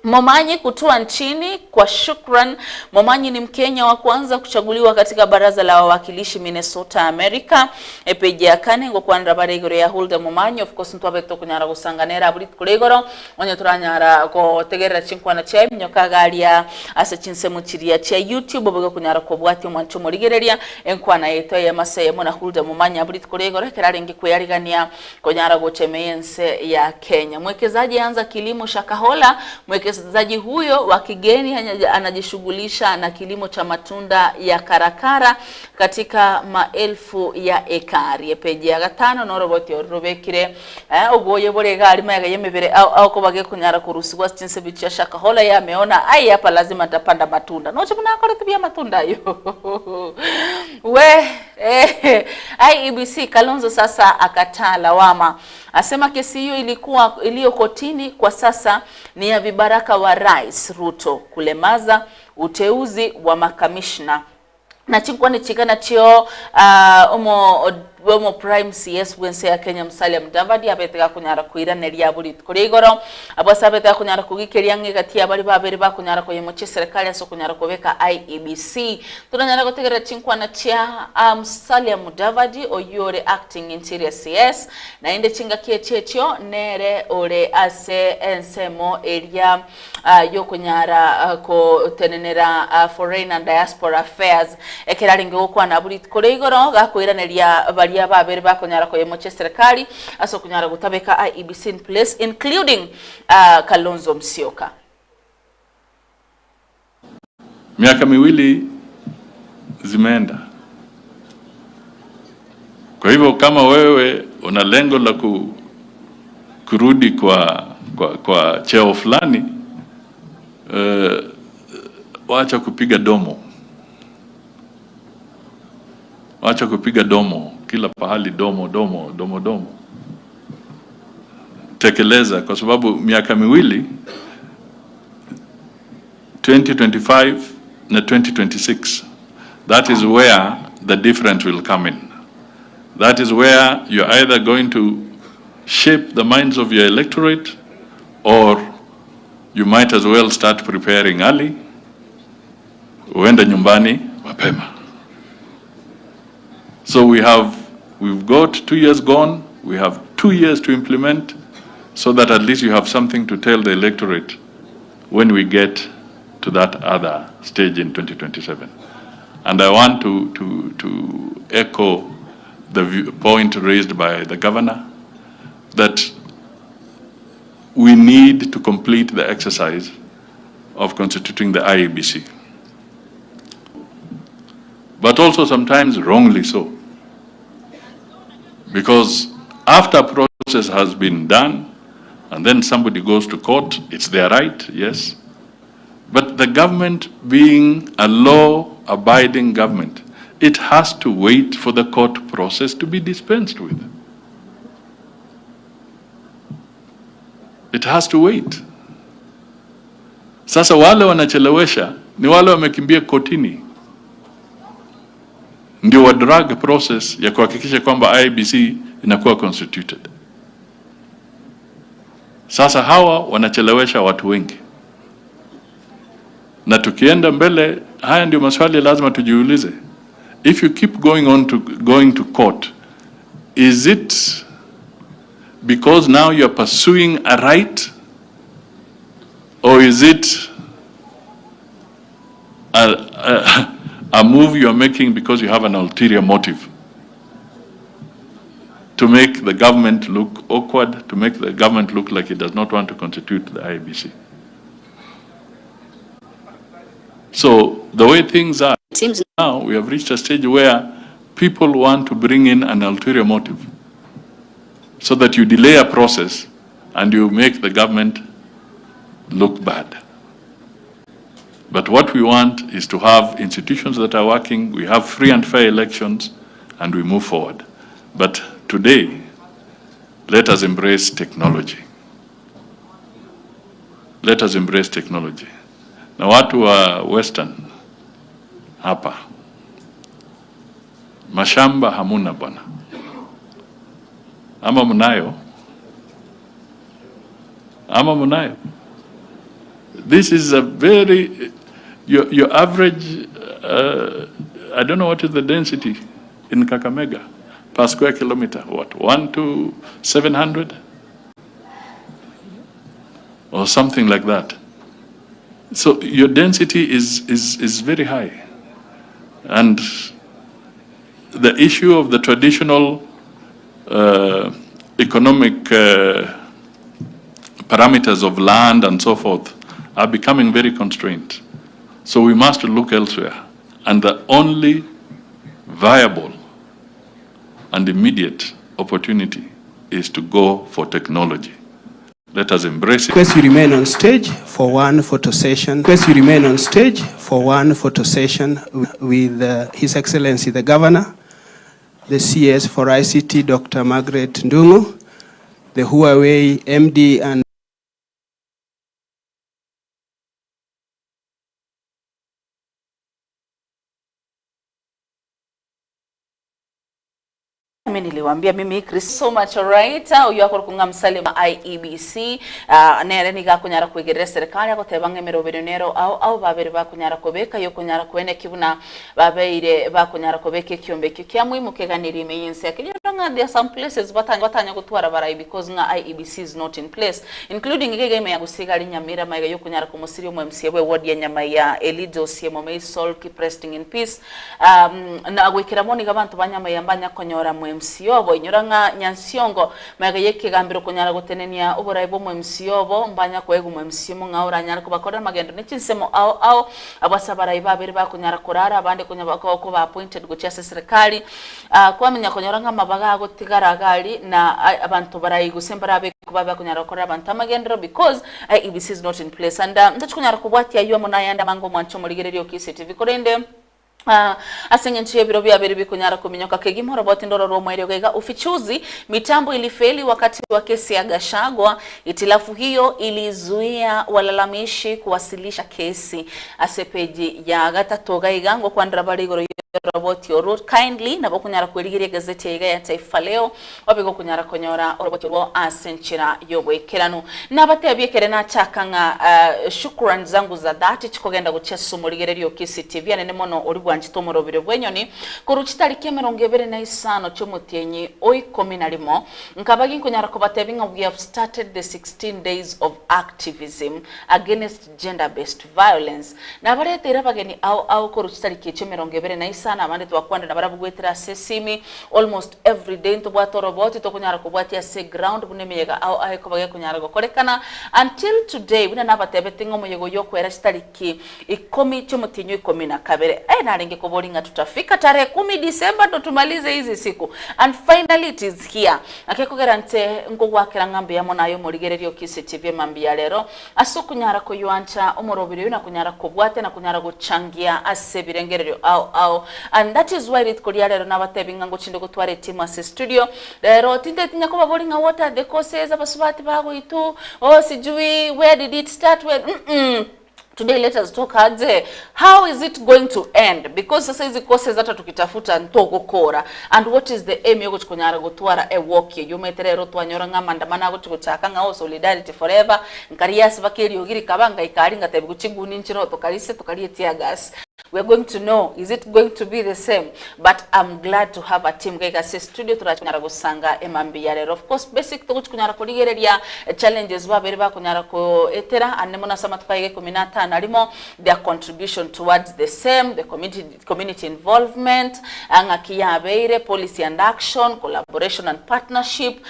Momanyi kutua nchini kwa shukran. Momanyi ni Mkenya wa kwanza kuchaguliwa katika baraza la wawakilishi Minnesota, America. Epeji ya kane ngokwanera bare igoro ya Hulda Momanyi. Of course ntwabe tokonyara gosanganera abwo rituko ria igoro onye toranyara gotegerera chinkwana chiaye minyoka iga aria ase chinsemo chiria chia YouTube oboge okonyara kobwatia omwancho omorigereria enkwana yaito eyemo ase eyemo na Hulda Momanyi abwo rituko ria igoro ekero arenge kweyarigania Konyara gocha ime y'ense ya Kenya. Mwekezaji anza kilimo Shakahola. Mwekezaji huyo wa kigeni anajishughulisha na kilimo cha matunda ya karakara katika maelfu ya ekari. Epeji ya gatano noroboti orobekire eh, oboye bore egari maega yemebere au au koba gekonyara kurusigwa chinsebi chia Shakahola ya ameona ai hapa lazima nitapanda matunda noche muna bya matunda yo we eh, IEBC Kalonzo sasa akataa lawama, asema kesi hiyo ilikuwa iliyo kotini kwa sasa ni ya vibaraka wa Rais Ruto kulemaza uteuzi wa makamishna na chinkwane chikana chio omo omo prime CS bwense ya Kenya Musalia Mudavadi abetega kunyara kuiraneria buri kuri igoro abose abetega kunyara kugikeria ng'egati abari babere bakunyara koyemochia serikali ase kunyara kobeka IEBC turanyara gotegerera chinkwana chia Musalia Mudavadi oyore acting interior CS naende chingaki echiechio nere ore ase ensemo eria yokunyara kotenenera foreign and diaspora affairs ekero arenge gokwana buri kore igoro gakoiraneria baria babere bakonyara koyemochia serikali ase okunyara gotabeka IEBC in place including Kalonzo Musyoka. Miaka miwili zimeenda. Kwa hivyo kama wewe una lengo la kurudi kwa cheo fulani, wacha kupiga domo, wacha kupiga domo kila pahali, domo domo domo domo. Tekeleza, kwa sababu miaka miwili 2025 na 2026, that is where the difference will come in. That is where you're either going to shape the minds of your electorate, or you might as well start preparing early, uende nyumbani mapema. So we've got 2 years gone, we have 2 years to implement, so that at least you have something to tell the electorate when we get to that other stage in 2027. And I want to echo the point raised by the governor that we need to complete the exercise of constituting the IEBC. But also sometimes wrongly so. Because after a process has been done, and then somebody goes to court, it's their right, yes. But the government being a law-abiding government, it has to wait for the court process to be dispensed with. It has to wait. Sasa wale wanachelewesha ni wale wamekimbia kotini, ndio wa drag process ya kuhakikisha kwamba IEBC inakuwa constituted. Sasa hawa wanachelewesha watu wengi, na tukienda mbele, haya ndio maswali lazima tujiulize. If you keep going on to going to court, is it because now you are pursuing a right, or is it a move you are making because you have an ulterior motive to make the government look awkward, to make the government look like it does not want to constitute the IEBC? So the way things are now, we have reached a stage where people want to bring in an ulterior motive so that you delay a process and you make the government look bad. But what we want is to have institutions that are working, we have free and fair elections, and we move forward. But today, let us embrace technology. Let us embrace technology. Na watu wa Western hapa, mashamba hamuna bwana, ama mnayo? Ama mnayo? This is a very, your average, I don't know what is the density in Kakamega per square kilometer, what, 1 to 700? Or something like that. So your density is very high. And the issue of the traditional economic parameters of land and so forth are becoming very constrained. So we must look elsewhere. And the only viable and immediate opportunity is to go for technology. Let us embrace it. Request you remain on stage for one photo session. Request you remain on stage for one photo session with His Excellency the Governor, the CS for ICT, Dr. Margaret Ndungu, the Huawei MD and Mimi niliwaambia mimi Chris so much alright uyu akorokwa ng'a Musalia IEBC nere nigo akonyara koigerera eserekari agoteba ng'a emeroberio nero ao ao babere bakonyara kobeka yokonyara koeneki buna babeire bakonyara kobeka ekiombe ekio kia muhimu keganirie ime y'ense ya Kenya ng'a there are some places batanya batanya gotwara barai because ng'a IEBC is not in place including iga iga ime ya Gusii iga aria Nyamira magega yokonyara komosiria omo MCA bwe ward ya Nyamaiya Elijah Osiemo may his soul keep resting in peace Na goikera bono iga abanto ba nyama eye mbanya konyora moMCA obo. Inyora ng'a Nyansiongo magega y'ekegambero konyara gotenenia oborai bw'omoMCA obo, mbanya koegwa omoMCA omong'ao oranyare kobakorera amagendo ne chinsemo ao ao abwo ase abarai babere bakonyara korara abande konya koba appointed gochia ase eserekari. Kwamenya konyora ng'a amabaga agotigara iga aria na abanto barai gose mbarabe babe bakonyara gokorera abanto amagenderero because IEBC is not in place and ntochi konyara kobwatia aywo amo nayande amange omwanche omorigereria o Kisii TV korende ase eng'encho y'ebiro biabere bikonyara kominyoka kegima oroboti ndoro rw'omoerio iga iga ufichuzi mitambo ilifeli wakati wa kesi ya Gachagua itilafu hiyo ilizuia walalamishi kuwasilisha kesi ase epeji ya gatato iga iga ngokwanera bare igoro y'oroboti orwo kindly nabo okonyara kwerigeria egazeti eye iga ya Taifa Leo Obe gokonyara konyora oroboti orwo ase enchera y'oboikeranu. Nabatebie ekere nachaka ng'a shukuran zangu za dhati chikogenda gochia ase omorigereria o Kisii TV anene mono oria bwanchete omorobire bw'enyoni korwa chitariki emerongo ebere na isano chi'omotienyi o ikomi na rimo nkaba ginkonyara kobatebia ng'a we have started the 16 days of activism against gender based violence. Nabareteire abageni ao ao korwa chitariki echio emerongo ebere na isano abande twakwanire nabarabwo goetera ase esimi almost every day ntobwate oroboti tokonyara kobwatia ase eground buna emeyega ao ao ekoba gekonyara gokorekana until today buna nabatebete ng'a omoyega oyio okwera chitariki ikomi chiomotienyi o ikomi na kabere eh narenge koboria ng'a tutafika tarehe kumi December ndo tumalize hizi siku and finally it is here naki ekogera nche nkogwakera ng'a mbuya mono aye omorigereria o Kisii TV emambia ya rero Ase okonyara koyoancha omorobiri oyio na konyara kobwatia na konyara gochangia ase ebirengererio ao ao. And that is why rituko ria rero nabatebi ng'a ngochinde gotwara etimu ase studio. Rero tinteti nyakobabori ng'a what are the causes abasubati bagoitwa oh sijui where did it start where mm Today let us talk aje how is it going to end because sasa hizi courses hata tukitafuta ntogokora and what is the aim yogochi konyara gotwara e walk eyio omanyete rero twanyora ng'a amandamano agochi gochaka ng'a oh solidarity forever nkaria ase baka eriogi rikaba ngaika aria ngatebiwa chiguni nchire tokarise tokarie teargas we are going to know is it going to be the same but am glad to have a team iga iga ase studio torache konyara gosanga emambia rero of course basic togochi konyara korigereria challenges babere bakonyara koetera ande mono ase amatuko aiga ikomi na atano arimo their contribution towards the same the community, community involvement ng'aki yabeire policy and action collaboration and partnership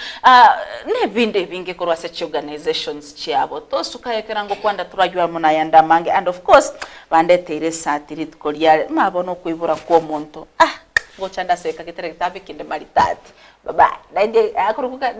nebinde ebinge korwa ase chiorganizations chiabo tosuka ekero ngokwanda toraywe amo nayande amange and of course Bandeteire esati rituko riare, ng'a bono okoibora kw'omonto, ah, ngocha ndaseka getere getabe kende maritati. Bye bye. Naende akorokwa nere.